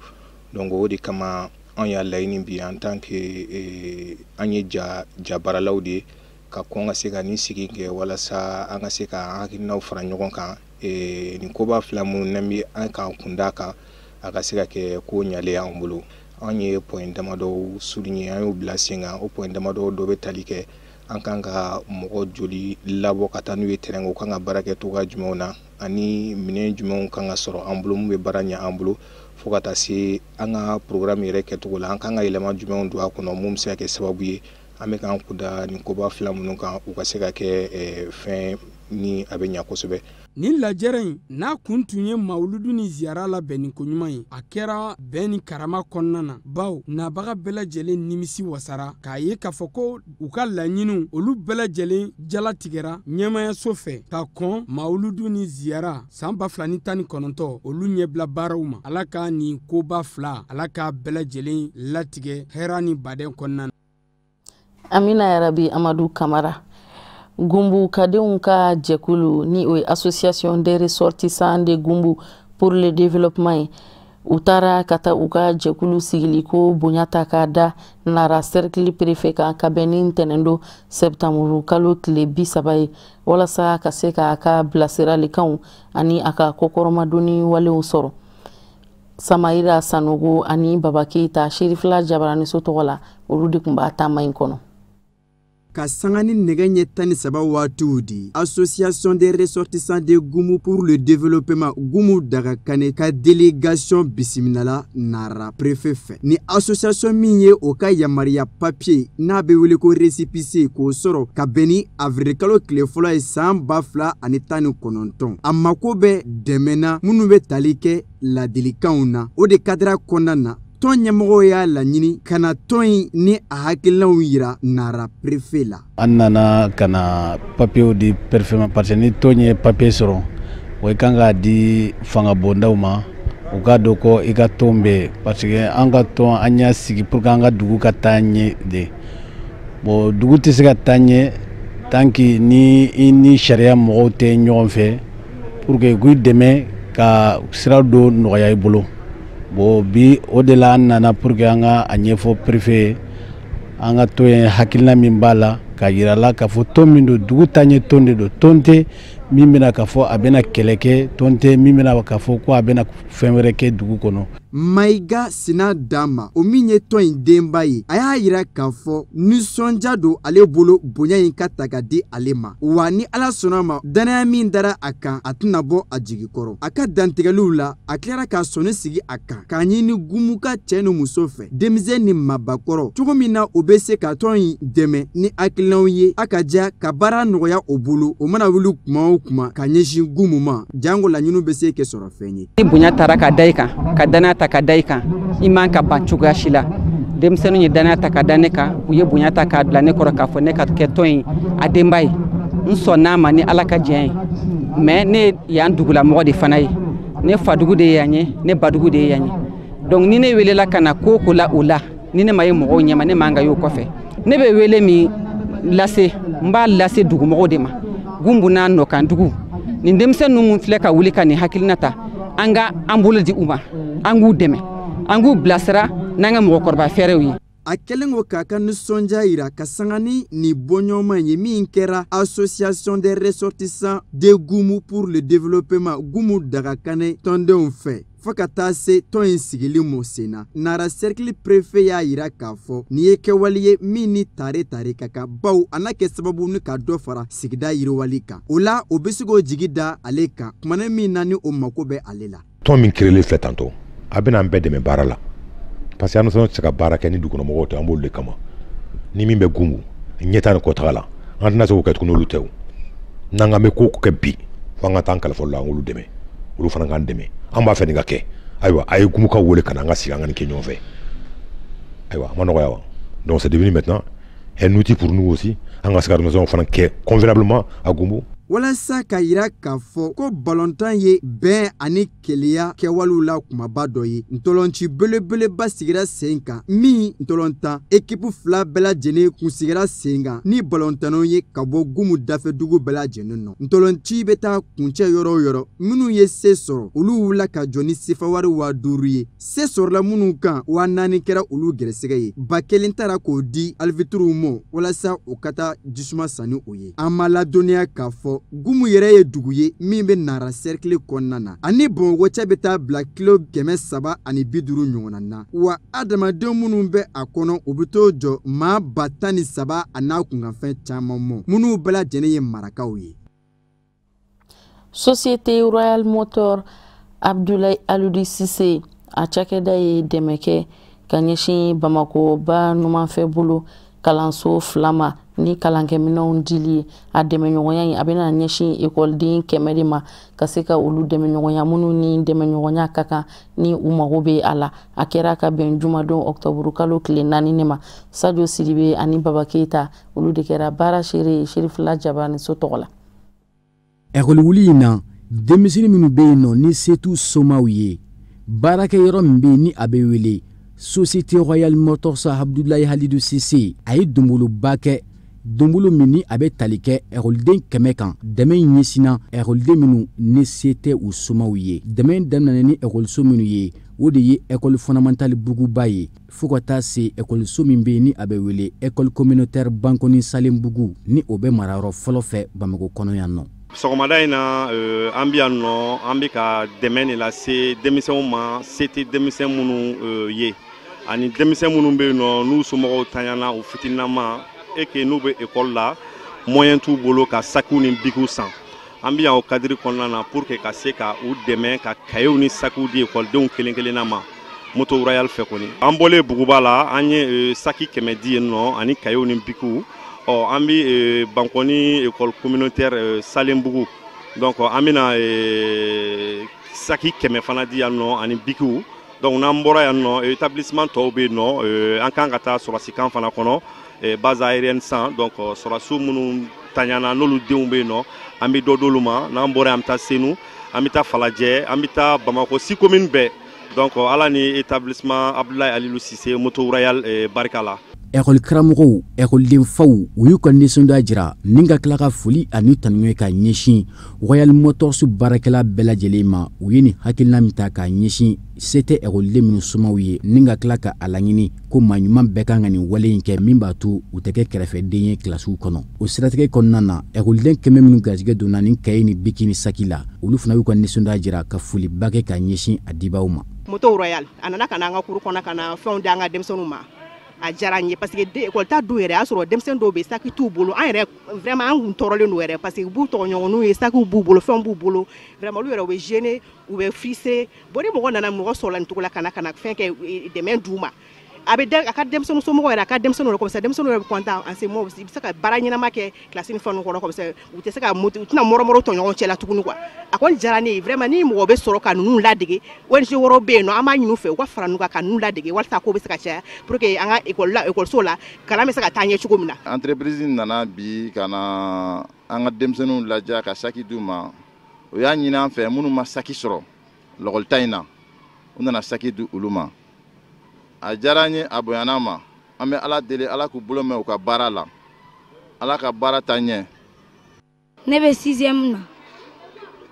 Donc o de kama anw y'a laɲini bi, en tant que an ye ja jabaralaw de ye, ka kɔn ka se ka nin sigi kɛ walasa an ka se ka an hakilinaw fara ɲɔgɔn kan, nin koba fila minnu n'an bɛ an k'an kun d'a kan, a ka se ka kɛ ko ɲalen y'an bolo. Anw ye point damadɔw souligner, an y'u bila sen kan. O point damadɔw dɔ bɛ tali kɛ an kan ka mɔgɔ joli labɔ ka taa n'u ye terrain kan, u kan ka baara kɛ cogoya jumɛnw na, ani minɛn jumɛnw kan ka sɔrɔ an bolo mun bɛ baara ɲɛ an bolo, fo ka taa se an ka programme yɛrɛ kɛcogo la, an kan ka yɛlɛma jumɛnw don a kɔnɔ mun bɛ se ka kɛ sababu ye an bɛ k'an kunda nin koba fila minnu kan, u ka se ka kɛ fɛn ni a bɛ ɲɛ kosɛbɛ. Nin lajɛrɛ in n'a kun tun ye mawuludu ni ziyara labɛnni koɲuman ye, a kɛra bɛn ni karama kɔnɔna na, bawo nabaga bɛɛ lajɛlen nimisi wasara k'a ye k'a fɔ ko u ka laɲiniw, olu bɛɛ lajɛlen jala tigɛra ɲɛmayaso fɛ ka kɔn mawuludu ni ziyara san 2019 olu ɲɛbila baaraw ma. Ala ka nin koba fila, Ala k'a bɛɛ lajɛlen latigɛ hɛra ni badɛn kɔnɔna na. Amina yarabi. Amadu Kamara. Gumbukadenw ka jɛkulu, ni o ye Association des ressortissants de Gumbu pour le développement ye, u taara ka taa u ka jɛkulu sigili ko bonya ta k'a da Nara cercle préfet kan, ka bɛn ni ntɛnɛn septembre kalo tile 30 ye, walasa ka se k'a ka bilasiralikanw ani a ka kɔkɔrɔmadonni walew sɔrɔ. Samayira Sanogo ani Baba Keyita, Serifila Jabaraniso tɔgɔ la, olu de tun b'a taama in kɔnɔ. Ka sanga ni nɛgɛ ɲɛ 13 waatiw di, Association des ressortissants de Goumou pour le développement, Goumou Dagakane ka délégation bisimilala Nara préfet fɛ. Ni association min ye o ka yamaruya papier, n'a bɛ wele ko récépissé, k'o sɔrɔ ka bɛn ni avril kalo tile fɔlɔ ye san 2019, a mako bɛ dɛmɛ na minnu bɛ tali kɛ ladilikanw na. O de cadre kɔnɔna na, tɔn ɲɛmɔgɔw y'a laɲini ka na tɔn in ni a hakilinaw yira Nara préfet la. An nana ka na papiyew di préfet ma, parce que ni tɔn ye papiye sɔrɔ, o i kan k'a di fanga bondaw ma, u k'a dɔn ko i ka tɔn bɛ yen, parce que an ka tɔn, an y'a sigi pour que an ka dugu ka taa ɲɛ de. Bon, dugu tɛ se ka taa ɲɛ tant que ni i ni sariya mɔgɔw tɛ ɲɔgɔn fɛ pour que k'u dɛmɛ ka sira dɔ nɔgɔya i bolo. Bon, bi o de la an nana pour que an ka a ɲɛfɔ préfet ye, an ka tɔn ye hakilina min b'a la, k'a yira la k'a fɔ tɔn min don, dugu taaɲɛ tɔn de don. Tɔn tɛ min bɛna k'a fɔ a bɛna kɛlɛ kɛ, tɔn tɛ min bɛna k'a fɔ ko a bɛna fɛn wɛrɛ kɛ dugu kɔnɔ. Mayiga Sina Dama, o min ye tɔn in denba ye, a y'a yira k'a fɔ nisɔndiya don ale bolo bonya in ka ta ka di ale ma, wa ni Ala sɔnna ma, danaya min dara a kan, a tɛna bɔ a jigi kɔrɔ. A ka dantigɛliw la, a tilara ka sɔnni sigi a kan k'a ɲini Gumuka cɛ ni muso fɛ, denmisɛn ni maabakɔrɔ, cogo min na o bɛ se ka tɔn in dɛmɛ ni hakilinaw ye, a ka diya ka baara nɔgɔya o bolo, o mana wuli kuma o kuma ka ɲɛsin Gumu ma, jango laɲiniw bɛ se kɛ sɔrɔ fɛn ye. Ni bonya taara ka da i kan, ka danaya ta ka da i kan, i man ka ban cogoya si la. Denmisɛnninw ye danaya ta ka da ne kan, u ye bonya ta k'a bila ne kɔrɔ k'a fɔ ne ka kɛ tɔn in a denba ye. N sɔnn'a ma ni Ala ka diɲɛ ye, mais ne ye yan dugulamɔgɔ de fana ye, ne fadugu de ye yan ye, ne badugu de ye yan ye. Donc ni ne welela ka na ko o ko la, o la ni ne ma ye mɔgɔw ɲɛma, ne man ka y'o kɔfɛ. Ne bɛ wele min lase, n b'a lase dugumɔgɔw de ma, Gumbu n'a nɔkandugu. Nin denmisɛn ninnu filɛ ka wuli ka nin hakilina ta, an ka an bolo di u ma, an k'u dɛmɛ, an k'u bilasira n'an ka mɔgɔkɔrɔba fɛɛrɛw ye. A kɛlen ko k'a ka nisɔndiya yira ka sanga ni nin bɔɲɔgɔnma ye min kɛra Association des ressortissants de Goumou pour le développement, Goumou Dagakane tɔndenw fɛ, fo ka taa se tɔn in sigili mɔ sen na. Nara cercle préfet y'a yira k'a fɔ nin ye kɛwale ye min ni tare tare ka kan, baw a n'a kɛ sababu ni ka dɔ fara sigida yiriwali kan. O la, o bɛ se k'o jigi da ale kan kumana min na ni o mako bɛ ale la. Tɔn min créelen filɛ tantɔ, a bɛna an bɛɛ dɛmɛ baara la, parce que an tɛ se ka baara kɛ ni dugukɔnɔmɔgɔw tɛ, an b'olu de kama. Ni min bɛ Gumu ɲɛta ni kɔtaga la, an tɛna se k'o kɛ tuguni olu tɛ o. N'an k'an bɛ ko kɛ bi, fo an ka taa an kalifa olu la, an k'olu dɛmɛ, olu fana k'an dɛmɛ. An b'a fɛ nin ka kɛ. Ayiwa, a ye Gumukaw wele ka na, an ka sigi, an ka nin kɛ ɲɔgɔn fɛ. Ayiwa, a ma nɔgɔya wa? Donc c'est devenu maintenant un outil pour nous aussi, an ka se ka organisation fana kɛ convenablement à Gumbu. Walasa ka yira k'a fɔ ko balontan ye bɛn ani keleya kɛwalew la kumaba dɔ ye, ntɔlɔnci belebeleba sigira sen kan, min ntɔlɔntan ekipu fila bɛɛ lajɛlen kun sigira sen kan ni balontannaw ye ka bɔ Gumu dafɛdugu bɛɛ lajɛlen nɔ. Ntɔlɔnci bɛ taa kuncɛ yɔrɔ o yɔrɔ, minnu ye se sɔrɔ, olu wulila ka jɔ ni sefawari 5000 ye. Se sɔrɔla minnu kan, 4000 kɛra olu gɛrɛsɛgɛ ye, 1000 taara k'o di alivitiriw ma walasa u ka taa jisuma san ni o ye. An ma ladɔnniya k'a fɔ Gumu yɛrɛ ye dugu ye min bɛ Nara cercle kɔnɔna na, ani Bamakɔ cɛ bɛ taa bila kilo 350 ɲɔgɔnna na. Wa adamaden minnu bɛ a kɔnɔ, u bɛ t'o jɔ maa 13,000 a n'a kunkanfɛn caman mɔ, minnu bɛɛ lajɛlen ye marakaw ye. Société Royal Motor Abdoulaye Aludi Cissé a cakɛda ye dɛmɛ kɛ ka ɲɛsin Bamakɔ ba numanfɛ bolo kalanso 2 ma ni kalankɛminɛnw dili ye. A dɛmɛɲɔgɔnya in, a bɛna ɲɛsin ekɔliden 100 de ma, ka se ka olu dɛmɛɲɔgɔnya minnu ni dɛmɛɲɔgɔnya ka kan ni u mago bɛ a la. A kɛra ka bɛn jumadon ɔktɔburu kalo tile 4 ne ma. Sadio Sidibe ani Baba Keyita, olu de kɛra baara seere ye Serifila Jabaraniso tɔgɔ la. Ekɔli wuli in na, denmisɛnnin minnu bɛ yen nɔ ni se t'u somaw ye, baarakɛyɔrɔ min bɛ yen ni a bɛ wele Société Royal Motors Abdoulaye Halidou Cissé, a ye donboloba kɛ Donbolo min ni a bɛ tali kɛ ekɔliden 100 kan. Dɛmɛ in ɲɛsinna ekɔliden minnu ni se tɛ u somaw ye. Dɛmɛ in daminɛna ni ekɔliso minnu ye, o de ye école fondamentale Buguba ye, fo ka taa se ekɔliso min bɛ yen ni a bɛ wele école communautaire Bankoni Salenbugu, ni o bɛ marayɔrɔ fɔlɔ fɛ Bamakɔ kɔnɔ yan nɔ. Sɔgɔmada in na, an bɛ yan nɔ, an bɛ ka dɛmɛ de lase denmisɛnw ma, se tɛ denmisɛn minnu ye, ani denmisɛn minnu bɛ yen nɔ n'u somɔgɔw tanyana u fitininama et que n'u bɛ école la, moyen t'u bolo ka sakiw ni bikiw san. An bɛ yan o cadre kɔnɔna na pour que ka se ka u dɛmɛ ka cahiers ni sakiw di ekɔlidenw kelen kelenna ma Moto Royal fɛ kɔni. An bɔlen Buguba la, an ye saki 100 di yen nɔ ani cahiers ni bikiw. Ɔ an bɛ Bankoni école communautaire Salenbugu, donc an bɛna saki 100 fana di yan nɔ ani bikiw. Donc n'an bɔra yan nɔ, établissement tɔw bɛ yen nɔ, an kan ka taa sɔrɔsikan fana kɔnɔ, base aérienne 100. Donc sɔrɔsiw minnu tanyana n'olu denw bɛ yen nɔ, an bɛ dɔ d'olu ma. N'an bɔra yan, an bɛ taa Senu, an bɛ taa Falajɛ, an bɛ taa Bamakɔ 6 communes bɛɛ. Donc ala ni établissement Abdoulaye Alilou Cissé Moto Royal barika la. Ekɔli karamɔgɔw, ekɔliden faw, u y'u ka nisɔndiya jira ni ka tila ka foli ani tanuya ka ɲɛsin Royal Motors baarakɛla bɛɛ lajɛlen ma. U ye nin hakilina min ta k'a ɲɛsin se tɛ ekɔliden minnu somaw ye, ni ka tila ka a laɲini ko maa ɲuman bɛɛ kan ka nin wale in kɛ min b'a to u tɛ kɛ kɛrɛfɛden ye kilasiw kɔnɔ. O siratigɛ kɔnɔna na, ekɔliden 100 minnu garijɛgɛ donna ni kaye ni biki ni saki la, olu fana y'u ka nisɔndiya jira ka foliba kɛ ka ɲɛsin a dibaw ma. Moto Royal a nana ka na an ka kuru kɔnɔ ka na fɛnw di an ka denmisɛnninw ma. A diyara n ye parce que école ta dun yɛrɛ, y'a sɔrɔ denmisɛnnin dɔw bɛ saki t'u bolo. An yɛrɛ vraiment an kun tɔɔrɔlen don yɛrɛ parce que u b'u tɔgɔɲɔgɔnninw ye, sakiw b'u bolo, fɛnw b'u bolo. Vraiment olu yɛrɛ u bɛ gêner, u bɛ frustrer. Bon ni mɔgɔ nana mɔgɔ sɔrɔla nin cogo la ka na fɛn kɛ dɛmɛ d'u ma, a bɛ a ka denmisɛnnin somɔgɔw yɛrɛ, a ka denmisɛnninw yɛrɛ comme ça denmisɛnninw yɛrɛ bɛ content en ce moment, i bɛ se ka baara ɲɛnama kɛ classe ni fɛnw kɔnɔ comme ça u tɛ se ka u tɛna mɔrɔmɔrɔ tɔɲɔgɔn cɛ la tuguni quoi. A kɔni diyara ne ye vraiment. Ni mɔgɔ bɛ sɔrɔ ka ninnu ladege, ONG wɛrɛw bɛ yen nɔ, an b'a ɲini u fɛ u ka fara ninnu kan ka ninnu ladege walasa ko bɛ se ka caya pour que an ka école la, école la kalan bɛ se ka taa ɲɛ cogo min na. Entreprise nana bi ka na an ka denmisɛnninw ladiya ka saki d'u ma. O y'a ɲini an fɛ, minnu ma saki sɔrɔ lɔgɔlita in na, u nana saki di olu ma. A diyara an ye, a bonyana ma. An bɛ Ala deli, Ala k'u bolo mɛn u ka baara la, Ala ka baara taa ɲɛ. Ne bɛ 6e na.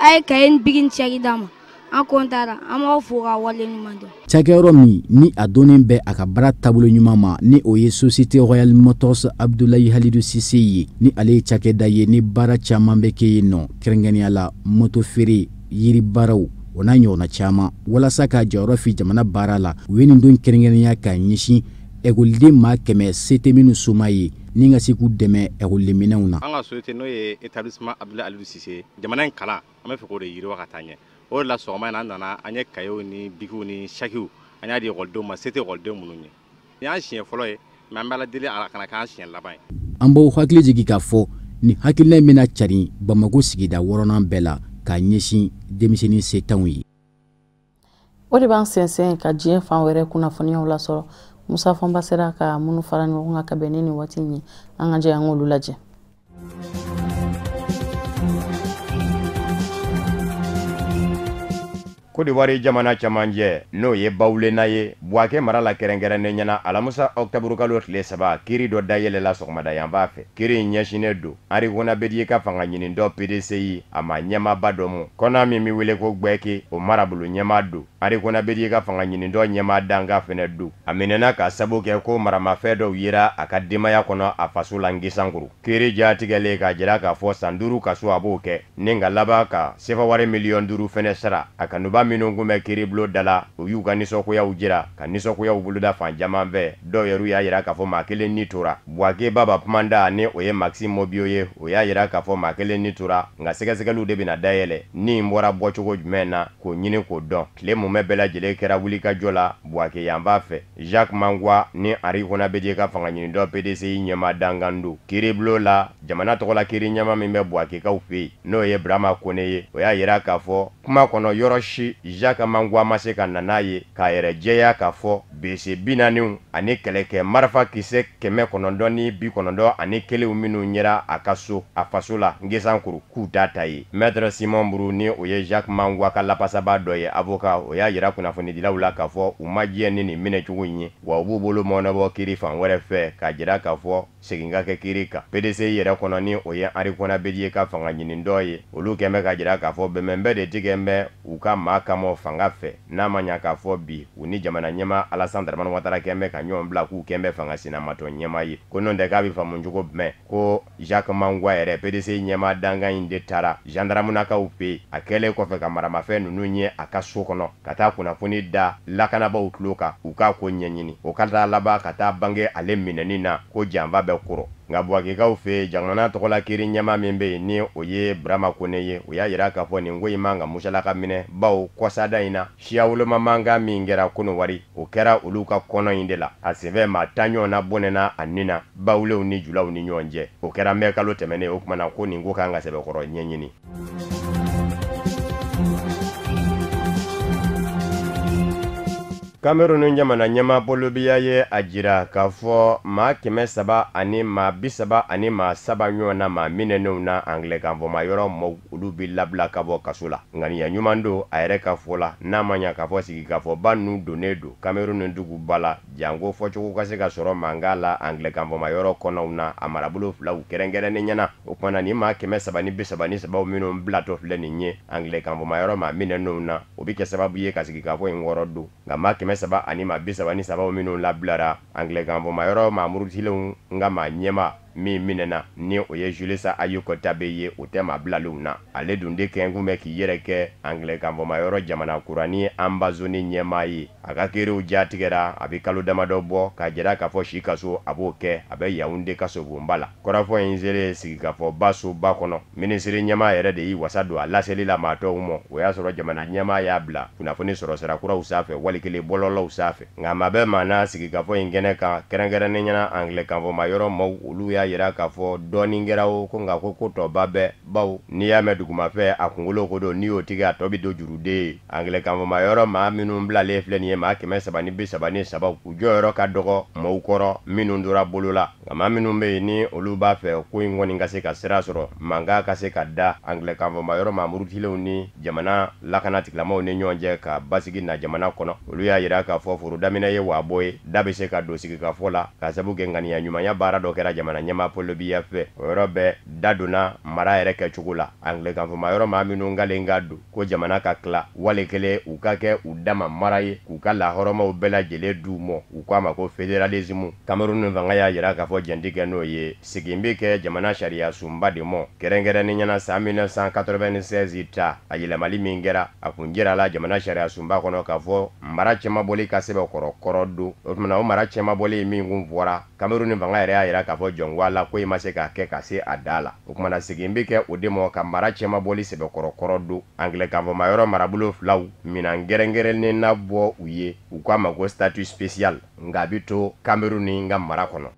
A ye kaye ni biki ni saki d'an ma, an kɔntara, an b'aw fo ka wale ɲuman dɔn. Cakɛyɔrɔ min ni a dɔnnen bɛ a ka baara taabolo ɲuman ma, ni o ye Société Royal Motors Abdoulaye Halidou Cissé ye, ni ale ye cakɛda ye ni baara caman bɛ kɛ yen nɔ, kɛrɛnkɛrɛnnenya la moto feere, yiri baaraw, o n'a ɲɔgɔnna caman. Walasa k'a jɔyɔrɔ fi jamana baara la, u ye nin don kɛrɛnkɛrɛnnenya k'a ɲɛsin ekɔliden maa 100 se tɛ minnu soma ye, ni ka se k'u dɛmɛ ekɔlidenminɛnw na. An ka société n'o ye établissement Abdoulaye Alilou Cissé, jamana in kalan an bɛ fɛ k'o de yiriwa ka taa ɲɛ. O de la sɔgɔma in na, an nana an ye cahiers ni bikiw ni sakiw an y'a di ekɔlidenw ma, se tɛ ekɔliden minnu ye. Nin y'an siɲɛ fɔlɔ ye, mais an bɛ Ala deli a kana k'an siɲɛ laban ye. An b'aw hakili jigin k'a fɔ nin hakilina in bɛna carin Bamakɔ sigida 6nan bɛɛ la k'a ɲɛsin denmisɛnnin setanw ye. O de b'an sɛnsɛn ka diɲɛ fan wɛrɛ kunnafoniyaw lasɔrɔ. Musa Fɔnba sera ka minnu fara ɲɔgɔn kan ka bɛn ni nin waati in ye, an ka jɛ an k'olu lajɛ. Côte d'Ivoire jamana camancɛ n'o ye Bawulena ye, Buwake mara la kɛrɛnkɛrɛnnen ɲɛna, alamisa ɔkutɔburu kalo tile 3, kiiri dɔ dayɛlɛla sɔgɔmada yanfan fɛ. Kiiri in ɲɛsinnen don Henri Konan Bédié ka fanga ɲinitɔ PDCI a ma ɲɛmaaba dɔ mu, kɔnɔ min bɛ wele ko Gbɛke, o marabolo ɲɛmaa don. Henri Konan Bédié ka fanga ɲinitɔ ɲɛmaa dankan fɛnɛ don. A minɛna ka sabu kɛ ko maramafɛn dɔw yera a ka denbaya kɔnɔ a faso la Ngisankuru. Kiiri jatigɛlen k'a jira k'a fɔ san 5 kaso a b'o kɛ, ni ka laban ka sefa wari miliyɔn 5 fɛnɛ sara. A kanuba minnu kun bɛ kiiribulon da la, u y'u ka nisɔngoyaw jira ka nisɔngoyaw boloda fan caman fɛ. Dɔw yɛrɛ y'a jira k'a fɔ maa kelen ni tora. Buwake Baba Kumanda ni o ye Maxime Mobio ye, o y'a jira k'a fɔ maa kelen ni tora, nka sɛgɛsɛgɛliw de bɛna dayɛlɛ ni in bɔra bɔcogo jumɛn na k'o ɲini k'o dɔn. Tile mumɛ bɛɛ lajɛlen kɛra wulikajɔ la Buwake yanfan fɛ. Jacques Mangua ni Henri Konan Bédié ka fanga ɲinitɔ PDCI ɲɛmaa dankan don. Kiiribulon la, jamana tɔgɔla kiiri ɲɛmaa min bɛ Buwakekaw fɛ yen, n'o ye Burama Kone ye, o y'a jira k'a fɔ Kuma kɔnɔ yɔrɔ si Jacques Mangoua ma se ka na n'a ye k'a yɛrɛ jɛya k'a fɔ BC 40 ani kɛlɛkɛ marifa kisɛ 991 minnu yera a ka so a faso la Ngesankuru k'u t'a ta ye. Maître Simon Buru ni o ye Jacques Mangoua ka lapasaba dɔ ye, avocat, o y'a yira kunnafonidilaw la k'a fɔ u ma jɛ ni nin minɛcogo in ye, wa u b'u bolo mɔɔnɔbɔ kiri fan wɛrɛ fɛ k'a jira k'a fɔ segin ka kɛ kiri kan. PDCI yɛrɛ kɔnɔ ni o ye Henri Konan Bédié ka fanga ɲini dɔ ye, olu kɛn bɛ k'a jira k'a fɔ bɛnbɛnbɛn de tigɛ bɛ u ka maa kamɔ fanga fɛ, n'a ma ɲa k'a fɔ bi u ni jamana ɲɛmaa Alassane Dramane Ouattara kɛn bɛ ka ɲɔgɔn bila k'u kɛn bɛ fanga sinamatɔ ɲɛmaa ye. Ko n'o tɛ k'a bɛ faamu cogo jumɛn ko Jacques Mangoua yɛrɛ PDCI ɲɛmaa dankan in de taara gendarmenakaw fɛ yen a kɛlen kɔfɛ ka maramafɛn ninnu ye a ka so kɔnɔ ka taa kunnafoni da lakanabaaw tulo kan u k'a ko ɲɛɲini, o ka taa laban ka taa bange ale minɛni na ko janfa bɛ kɔrɔ. Nka Buwakekaw fɛ jamana tɔgɔla kiiri ɲɛmaa min bɛ yen ni o ye Burama Kone ye, o y'a jira k'a fɔ nin ko in man ka musalaka minɛ, bawo kɔsada in na siya woloma mankan min kɛra Konowari, o kɛra olu ka kɔnɔ in de la. A senfɛ maa 10 ɲɔgɔnna bɔnɛna a ni na bawulew ni julaw ni ɲɔgɔn cɛ. O kɛra mɛ kalo tɛmɛnen. O kumana ko nin ko kan ka sɛbɛkɔrɔ ɲɛɲini. Cameroun jamana ɲɛmaa Paul Biya ye a jira k'a fɔ maa 300 ani maa 33 ɲɔgɔnna maa minɛnenw na angilɛkan fɔma yɔrɔ mɔw, olu bɛ labila ka bɔ kaso la. Ŋaniya ɲuman don a yɛrɛ ka fɔ la, n'a ma ɲa k'a fɔ sigikafɔba ninnu donnen don Cameroun duguba la, janko fɔcogo ka se ka sɔrɔ mankan la angilɛkan fɔma yɔrɔ kɔnɔw na a marabolo filaw kɛrɛnkɛrɛnnen ɲɛna. O kumana nin maa 333 minnu bilatɔ filɛ nin ye angilɛkan fɔma yɔrɔ maa minɛnenw na, o bɛ kɛ sababu ye ka sigikafɔ in kɔrɔ don. Nka maa 300 ani maa 33 minnu labilara angilɛkan fɔma yɔrɔ maa murutilenw nka maa ɲɛma min minɛna ni o ye Jules Ayuk Tabe ye, o tɛ maa bilalenw na. Ale dun de kɛnkun bɛ k'i yɛrɛ kɛ angilɛkan fɔma yɔrɔ jamana kurani Ambazonie ɲɛmaa ye. A ka kiiriw jatigɛra a bɛ kalo damadɔ bɔ k'a jira k'a fɔ si kaso a b'o kɛ, a bɛ Yaoundé kasobonba la. Kɔrɔfɔ in selen sigikafɔba soba kɔnɔ, minisiri ɲɛmaa yɛrɛ de y'i wasa don a laseli la maa tɔw ma. O y'a sɔrɔ jamana ɲɛmaa y'a bila kunnafoni sɔrɔsira kuraw sanfɛ, wali kelen bɔlɔlɔw sanfɛ. Nka maa bɛ maa na sigikafɔ in kɛnɛ kan, kɛrɛnkɛrɛnnen ɲɛna angilɛkan fɔma yɔrɔ maaw, olu y'a jira k'a fɔ dɔɔnin kɛra o ko nka ko tɔba bɛɛ, bawo n'i y'a mɛn dugumafɛ a kunkolo ko don, n'i y'o tigɛ a tɔ bɛ don juruden ye. Angilɛkan fɔma yɔrɔ maa minnu bilalen filɛ nin ye maa 333, u jɔyɔrɔ ka dɔgɔ maaw kɔrɔ minnu tora bolo la. Nka maa minnu bɛ yen ni olu b'a fɛ ko in kɔni ka se ka sira sɔrɔ, mankan ka se ka da angilɛkan fɔma yɔrɔ maa murutilenw ni jamana lakana tigilamaaw ni ɲɔgɔn cɛ ka basigi na jamana kɔnɔ, olu y'a jira k'a fɔ foro daminɛ ye waabɔ ye, da bɛ se ka don sigikafɔ la k'a sabu kɛ ŋaniya ɲumanya baara dɔ kɛra jamana ɲɛmaa Paul Biya fɛ. O yɔrɔ bɛɛ da donna mara yɛrɛ kɛcogo la. Angilɛkan fɔma yɔrɔ maa minnu kalen ka don ko jamana ka tila, wale kelen u ka kɛ u dama mara ye, k'u ka lahɔrɔmaw bɛɛ lajɛlen d'u ma, u k'a ma ko fédéralisme. Cameroun fanga y'a jira k'a fɔ jɛn tɛ kɛ n'o ye, segin bɛ kɛ jamana sariya sunba de mɔ, kɛrɛnkɛrɛnnen ɲɛna san 1996 ta a yɛlɛmali min kɛra, a kun jirala jamana sariya sunba kɔnɔ k'a fɔ mara cɛmabɔli ka sɛbɛkɔrɔ kɔrɔ don. O tuma o mara cɛmabɔli min kun fɔra, Cameroun fanga yɛrɛ y'a jira k'a fɔ jɔngo la ko in ma se k'a kɛ ka se a da la. O kumana segin bɛ kɛ o de mɔ ka mara cɛmabɔli sɛbɛkɔrɔ kɔrɔ don. Angilɛkan fɔma yɔrɔ marabolo filaw minan kɛrɛnkɛrɛnnen na bɔ u ye, u k'a ma ko statut spécial, nka a bɛ to Cameroun ka mara kɔnɔ.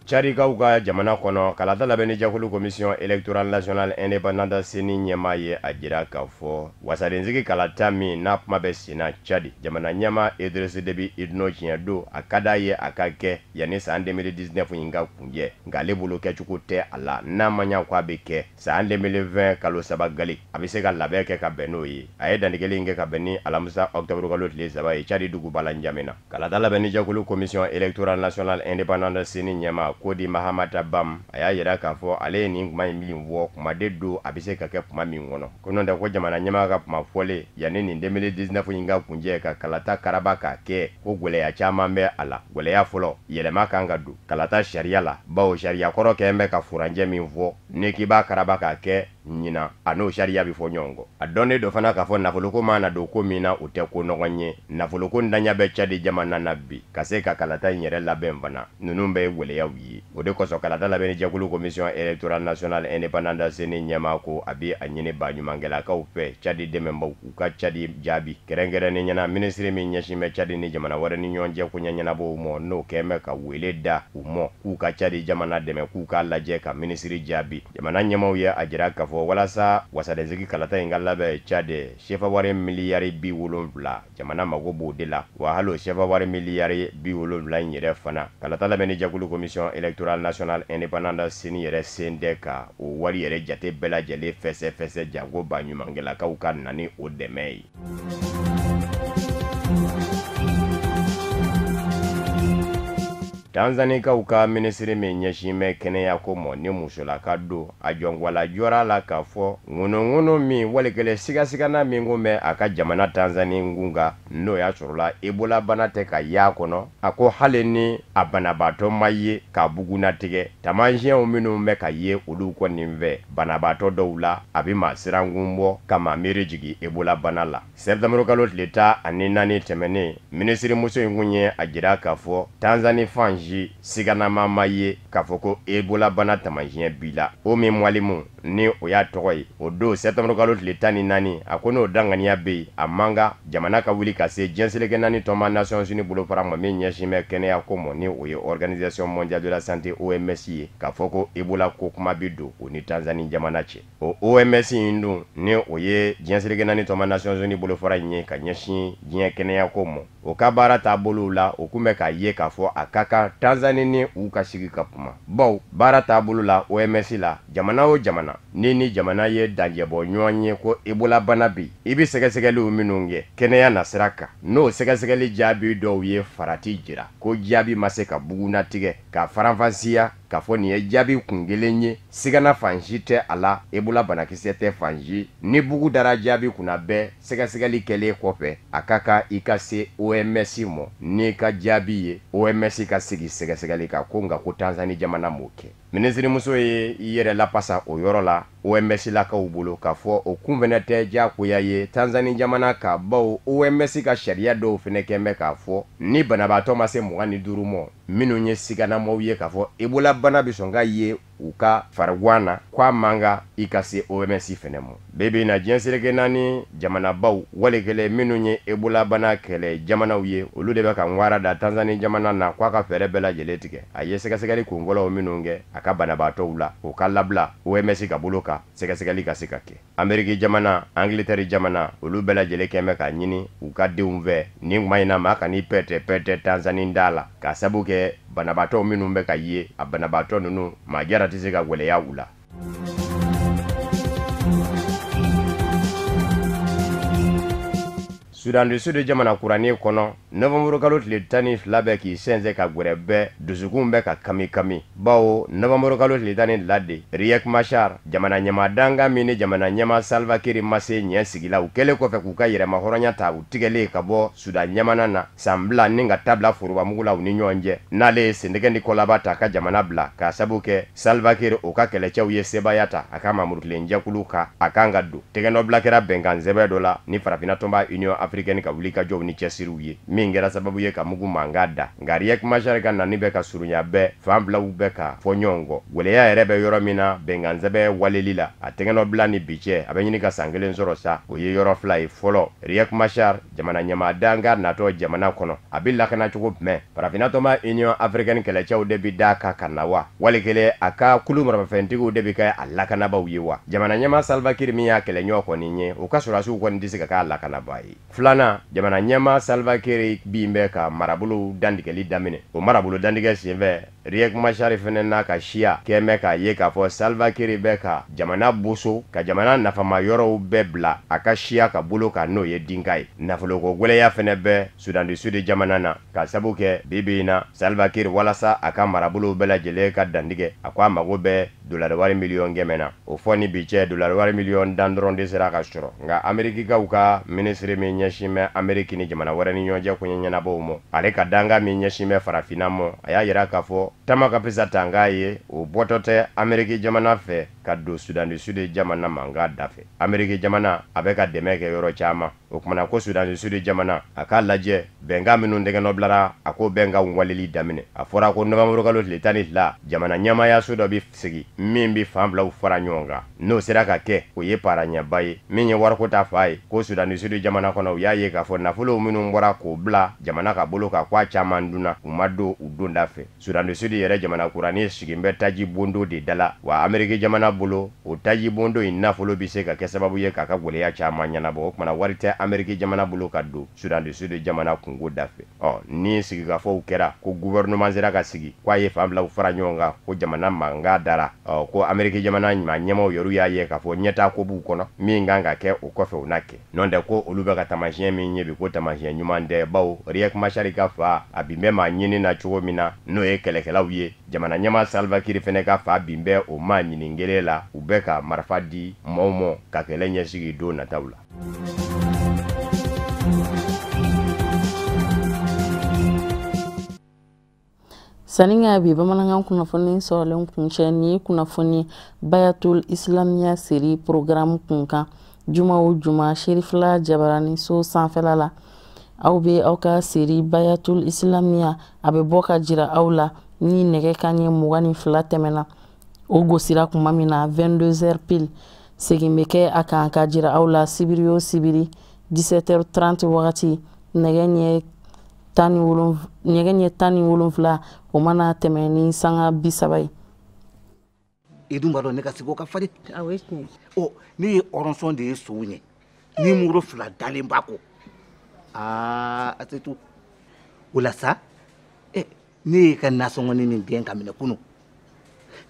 Tchadikaw ka jamana kɔnɔ, kalata labɛnni jɛkulu commission électorale nationale indépendante CENI ɲɛmaa ye a jira k'a fɔ wasadensigi kalata min n'a kuma bɛ senna Tchad, jamana ɲɛmaa Idriss Déby Itno tiɲɛ don a ka d'a ye a ka kɛ yanni san 2019 in ka kunjɛ, nka ale bolo kɛcogo tɛ a la, n'a ma ɲa k'a bɛ kɛ san 2020 kalo 3 gali, a bɛ se ka labɛn kɛ ka bɛn n'o ye. A ye dantigɛli in kɛ ka bɛn ni alamisa octobre kalo tile 3 ye Tchad duguba la N'Djamena. Kalata labɛnni jɛkulu commission électorale nationale indépendante CENI ɲɛmaa Kodi Mahamata Bam a y'a jira k'a fɔ ale ye nin kuma in min fɔ, kuma de don a bɛ se ka kɛ kuma min kɔnɔ, ko n'o tɛ ko jamana ɲɛmaa ka kuma fɔlen yanni nin 2019 in ka kunjɛ ka kalata karaba k'a kɛ, ko gɛlɛya caman bɛ a la. Gɛlɛya fɔlɔ, yɛlɛma kan ka don kalata sariya la, bawo sariya kɔrɔ kɛn bɛ ka furancɛ min fɔ, n'i k'i b'a karaba k'a kɛ ɲinan a n'o sariya bɛ fɔ ɲɔgɔn kɔ. A dɔnnen dɔ fana k'a fɔ nafoloko mana don ko min na, o tɛ ko nɔgɔn ye. Nafoloko ntanya bɛ Cadi jamana na bi, ka se ka kalata in yɛrɛ labɛn fana, ninnu bɛɛ ye gwɛlɛyaw ye. O de kosɔn kalata labɛnni jɛkulu Commission électorale nationale indépendante CENI ɲɛmaa ko a bɛ a ɲini baɲumankɛlakaw fɛ, Cadi dɛmɛbaw, u ka Cadi jaabi, kɛrɛnkɛrɛnnen ɲɛna minisiri min ɲɛsin bɛ Cadi ni jamana wɛrɛ ni ɲɔgɔn cɛ koɲɛ ɲɛnabɔw ma, n'o kɛn bɛ ka wele da u ma k'u ka Cadi jamana dɛmɛ, k'u k'a lajɛ ka minisiri jaabi. Jamana ɲɛmaaw ye a jira k'a fɔ walasa wasadensigi kalata in ka labɛn Cadi, sefa wari miliyari 70, jamana mago b'o de la. Wa hali o sefa wari miliyari 70 in yɛrɛ fana, kalata labɛnni jɛkulu Commission électorale nationale indépendante CENI yɛrɛ sen tɛ ka o wari yɛrɛ jate bɛɛ lajɛlen fɛsɛfɛsɛ, janko baɲumankɛlakaw ka na ni o dɛmɛ ye. Tanzanikaw ka minisiri min ɲɛsin bɛ kɛnɛya ko mɔ, ni musolaka don, a jɔnwala jɔra la k'a fɔ ŋunuŋunu min walikɛlɛ sigasigana min kun bɛ a ka jamana Tanzani kun kan, n'o y'a sɔrɔla Ebola bana tɛ ka y'a kɔnɔ, a ko hali ni a banabaatɔ ma ye ka bugunnatigɛ, taamasiyɛnw minnu bɛ ka ye olu kɔni fɛ banabaatɔ dɔw la, a bɛ maa sirankun bɔ ka maa miiri jigin Ebola bana la. Sɛtanburu kalo tile 14 tɛmɛnen, minisirimuso in kun ye a jira k'a fɔ Tanzani fan si siganama ma ye k'a fɔ ko Ebola bana taamasiyɛn b'i la. O min Mwalimu ni o y'a tɔgɔ ye, o don sɛtanburu kalo tile 14, a ko n'o danganiya bɛ yen, a man kan jamana ka wuli ka se diɲɛ seleke naani tɔnba Nations Unies bolofara ma min ɲɛsin bɛ kɛnɛya ko ma, ni o ye Organisation mondiale de la santé OMS ye, k'a fɔ ko Ebola ko kuma bɛ don o ni Tanzani jamana cɛ. O OMS in dun, ni o ye diɲɛ seleke naani tɔnba Nations Unies bolofara in ye ka ɲɛsin diɲɛ kɛnɛya ko ma, o ka baara taabolow la, o kun bɛ k'a ye k'a fɔ a ka kan Tanzani ni u ka sigi ka kuma, baw baara taabolo la OMS la, jamana o jamana ni jamana ye danjɛbɔ ɲɔgɔn ye ko Ebola bana bɛ, i bɛ sɛgɛsɛgɛliw minnu kɛ kɛnɛya nasira kan, n'o sɛgɛsɛgɛli jaabi dɔw ye farati jira ko jaabi ma se ka bugunnatigɛ ka faranfasiya k'a fɔ nin ye jaabi kun kelen ye, sigana fan si tɛ a la, Ebola banakisɛ tɛ fan si, ni bugu dara jaabi kunna bɛɛ sɛgɛsɛgɛli kɛlen kɔfɛ, a ka kan i ka se OMS mɔ n'i ka jaabi ye, OMS ka sigi sɛgɛsɛgɛli kan. Ko nka ko Tanzani jamana m'o kɛ. Minisirimuso ye i yɛrɛ lapasa o yɔrɔ la OMS lakaw bolo k'a fɔ o kun fɛnɛ tɛ diyagoya ye Tanzani jamana ka, baw OMS ka sariya dɔw fɛnɛ kɛn bɛ k'a fɔ ni banabaatɔ ma se 25 mɔ minnu ye siganamaw ye k'a fɔ Ebola bana bɛ sɔn ka ye u ka farigan na, k'a man kan i ka se OMS fɛnɛ mɔ. Bi bi in na, diɲɛ seleke naani jamanabaw wali kɛlen minnu ye Ebola bana kɛlɛ jamanaw ye, olu de bɛ ka ŋwara da Tanzani jamana na k'a ka fɛɛrɛ bɛɛ lajɛlen tigɛ, a ye sɛgɛsɛgɛli kunfɔlɔw minnu kɛ a ka banabaatɔw la, o ka labila OMS ka bolo kan, sɛgɛsɛgɛli ka se ka kɛ. Ameriki jamana, Angleterre jamana, olu bɛɛ lajɛlen kɛn bɛ k'a ɲini u ka denw fɛ nin kuma in na, maa kan'i pɛtɛ pɛtɛ Tanzani da la, k'a sabu kɛ banabaatɔ minnu bɛ ka ye, a banabaatɔ ninnu maa jara tɛ se ka gwɛlɛya u la. Sudan du Sud jamana kuranin kɔnɔ, novanburu kalo tile 12 bɛ k'i sɛnsɛn ka gwɛrɛ bɛɛ, dusukun bɛ ka kami kami, bawo novanburu kalo tile 12 de Riek Machar, jamana ɲɛmaa dankan min ni jamana ɲɛmaa Salva Kiir ma se ɲɛ sigi la, u kɛlen kɔfɛ k'u ka yɛrɛma hɔrɔnya ta, u tigɛlen ka bɔ Sudan ɲamana na san bila ni ka tabila forobamugu la u ni ɲɔgɔn cɛ, n'ale ye sentigɛ ni kɔlaba ta ka jamana bila, k'a sabu kɛ Salva Kiir o ka kɛlɛcɛw ye sebaaya ta a ka mamurukilenjɛkulu kan, a kan ka don tɛgɛnɔbila kɛra bɛnkan sɛbɛn dɔ la ni farafinna tɔnba Union africaine ka wuli ka jɔw ni cɛsiriw ye, min kɛra sababu ye ka mugu mankan da. Nka Riek Machar ka nani bɛ ka surunya bɛɛ, fan filaw bɛ ka fɔ ɲɔgɔn kɔ. Gwɛlɛya yɛrɛ bɛ yɔrɔ min na, bɛnkan sɛbɛn waleli la, a tɛgɛnɔbila ni bi cɛ, a bɛ ɲini ka san kelen sɔrɔ sa. O ye yɔrɔ fila ye. Fɔlɔ, Riek Machar jamana ɲɛmaa dankan natɔ jamana kɔnɔ, a bɛ lakana cogo jumɛn? Farafinna tɔnba Union africaine kɛlɛcɛw de bɛ da kan ka na wa, wali kelen a ka kulu maramafɛntigiw de bɛ kɛ a lakanabaw ye wa? Jamana ɲɛmaa Salva Kiir min y'a kɛlɛɲɔgɔn kɔni ye, o ka sɔrɔdasiw kɔni tɛ se ka k'a lakanabaa ye. Filanan, jamana ɲɛmaa Salva Kiir bin bɛ ka marabolo dantigɛli daminɛ. O marabolo dantigɛ senfɛ, Riek Machar fɛnɛ n'a ka siya kɛn bɛ k'a ye k'a fɔ Salva Kiir bɛ ka jamana boso, ka jamana nafama yɔrɔw bɛɛ bila a ka siya ka bolo kan, n'o ye Dinka ye. Nafoloko gwɛlɛya fɛnɛ bɛ Sudan du Sud jamana na, ka sabu kɛ bi bi in na Salva Kiir, walasa a ka marabolow bɛɛ lajɛlen ka dantigɛ, a ko a mago bɛ Dolari wari miliyɔn 100 na. O fɔ ni bi cɛ, dolari wari miliyɔn 10 dɔrɔn de sera ka sɔrɔ. Nka Amerikikaw ka minisiri min ɲɛsin bɛ Ameriki ni jamana wɛrɛ ni ɲɔgɔn cɛ koɲɛ ɲɛnabɔw ma, ale ka danga min ɲɛsin bɛ farafinna ma, a y'a yira k'a fɔ tama ka fisa tanga ye, o bɔtɔ tɛ Ameriki jamana fɛ ka don Sudan du Sud jamana mankan da fɛ. Ameriki jamana a bɛ ka dɛmɛ kɛ yɔrɔ caman. O kumana ko Sudan du Sud jamana a k'a lajɛ bɛnkan minnu tɛgɛnɔ bilara, a ko bɛnkanw waleli daminɛ. A fɔra ko novembre kalo tile 12, jamana ɲɛmaayaso dɔ bɛ sigi min bɛ fan filaw fara ɲɔgɔn kan. N'o sera ka kɛ, o ye paraɲɛba ye. Min ye wariko ta fa ye, ko Sudan du Sud jamana kɔnɔ, u y'a ye k'a fɔ nafolo minnu bɔra k'o bila jamana ka bolo kan, k'a caman dunna, u ma don u donda fɛ. Sudan du Sud yɛrɛ jamana kuranin sigin bɛ taji bondo de da la, wa Ameriki jamana bolo, o taji bondo in nafolo bɛ se ka kɛ sababu ye k'a ka gɛlɛya caman ɲɛnabɔ. O kumana wari tɛ Ameriki jamana bolo ka don Sudan du Sud jamana kungo da fɛ. Ɔ ni sigikafɔw kɛra, ko gouvernement sera ka sigi, k'a ye fan filaw fara ɲɔgɔn kan, ko jamana mankan dara, ɔ ko Ameriki jamana maa ɲɛmaaw yɛrɛ y'a ye k'a fɔ ɲɛtaa ko b'u kɔnɔ, min kan ka kɛ o kɔfɛ o na kɛ. N'o tɛ ko olu bɛ ka taamasiyɛn min ye bi, ko taamasiyɛn ɲuman tɛ, bawo Riek Machar ka fa a bin bɛ maa ɲini na cogo min na, n'o ye kɛlɛkɛlaw ye, jamana ɲɛmaa Salva Kiir fɛnɛ ka fa bin bɛ o maa ɲini kelen la, u bɛ ka marifa di maaw ma ka kɛlɛ ɲɛsigi don nataw la. Sani ka bi bamanankan kunnafoni sɔrɔlen kuncɛ, ni ye kunnafoni Bayatul Islamiya seri programme kun kan juma o juma Serifila Jabaraniso sanfɛla la. Aw bɛ aw ka seri Bayatul Islamiya, a bɛ bɔ ka jira aw la ni nɛgɛ kanɲɛ 22 tɛmɛna, o gosira kuma min na 22h pile. Segin bɛ kɛ a kan ka jira aw la sibiri o sibiri 17h30 wagati, nɛgɛ ɲɛ 17 o mana tɛmɛ ni sanga 30 ye. I dun b'a dɔn ne ka sigi o ka farin. Awɔ, e tiɲɛ. Ɔ ne ye hɔrɔnsɔn de ye sow ɲɛ ni muru 2 dalen b'a kɔ. Aa a tɛ to o la sa. Ne ye ka nasɔngɔni nin gɛn ka minɛ kunun,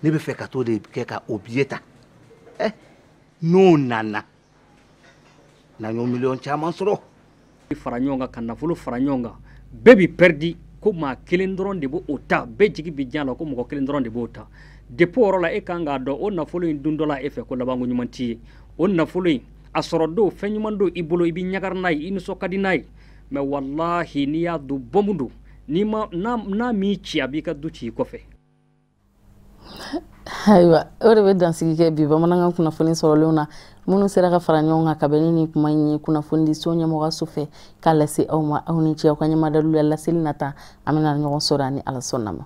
ne bɛ fɛ ka t'o de kɛ ka o biye ta. N'o nana n'an y'o miliyɔn caman sɔrɔ. Fara ɲɔgɔn kan ka nafolo fara ɲɔgɔn kan, bɛɛ bi pɛridi, ko maa kelen dɔrɔn de b'o ta, bɛɛ jigi bi diya la ko mɔgɔ kelen dɔrɔn de b'o ta. Depuis o yɔrɔ la, e kan k'a dɔn o nafolo in dun dɔ la e fɛ ko labanko ɲuman t'i ye. O nafolo in a sɔrɔ don, fɛn ɲuman don i bolo, i bɛ ɲagari n'a ye, i nisɔn ka di n'a ye, mais walahi n'i y'a don bɔnbu don, n'i ma n'a m'i ci, a b'i ka du ci i kɔfɛ. Ayiwa, o de bɛ dansigi kɛ bi bamanankan kunnafoni sɔrɔlenw na. Minnu sera ka fara ɲɔgɔn kan ka bɛn ni nin kuma in ye kunnafoni so ɲɛmɔgɔso fɛ k'a lase aw ma, aw ni ce aw ka ɲɛmadalu la. Laseli nata, an bɛna ɲɔgɔn sɔrɔ ani Ala sɔnna ma.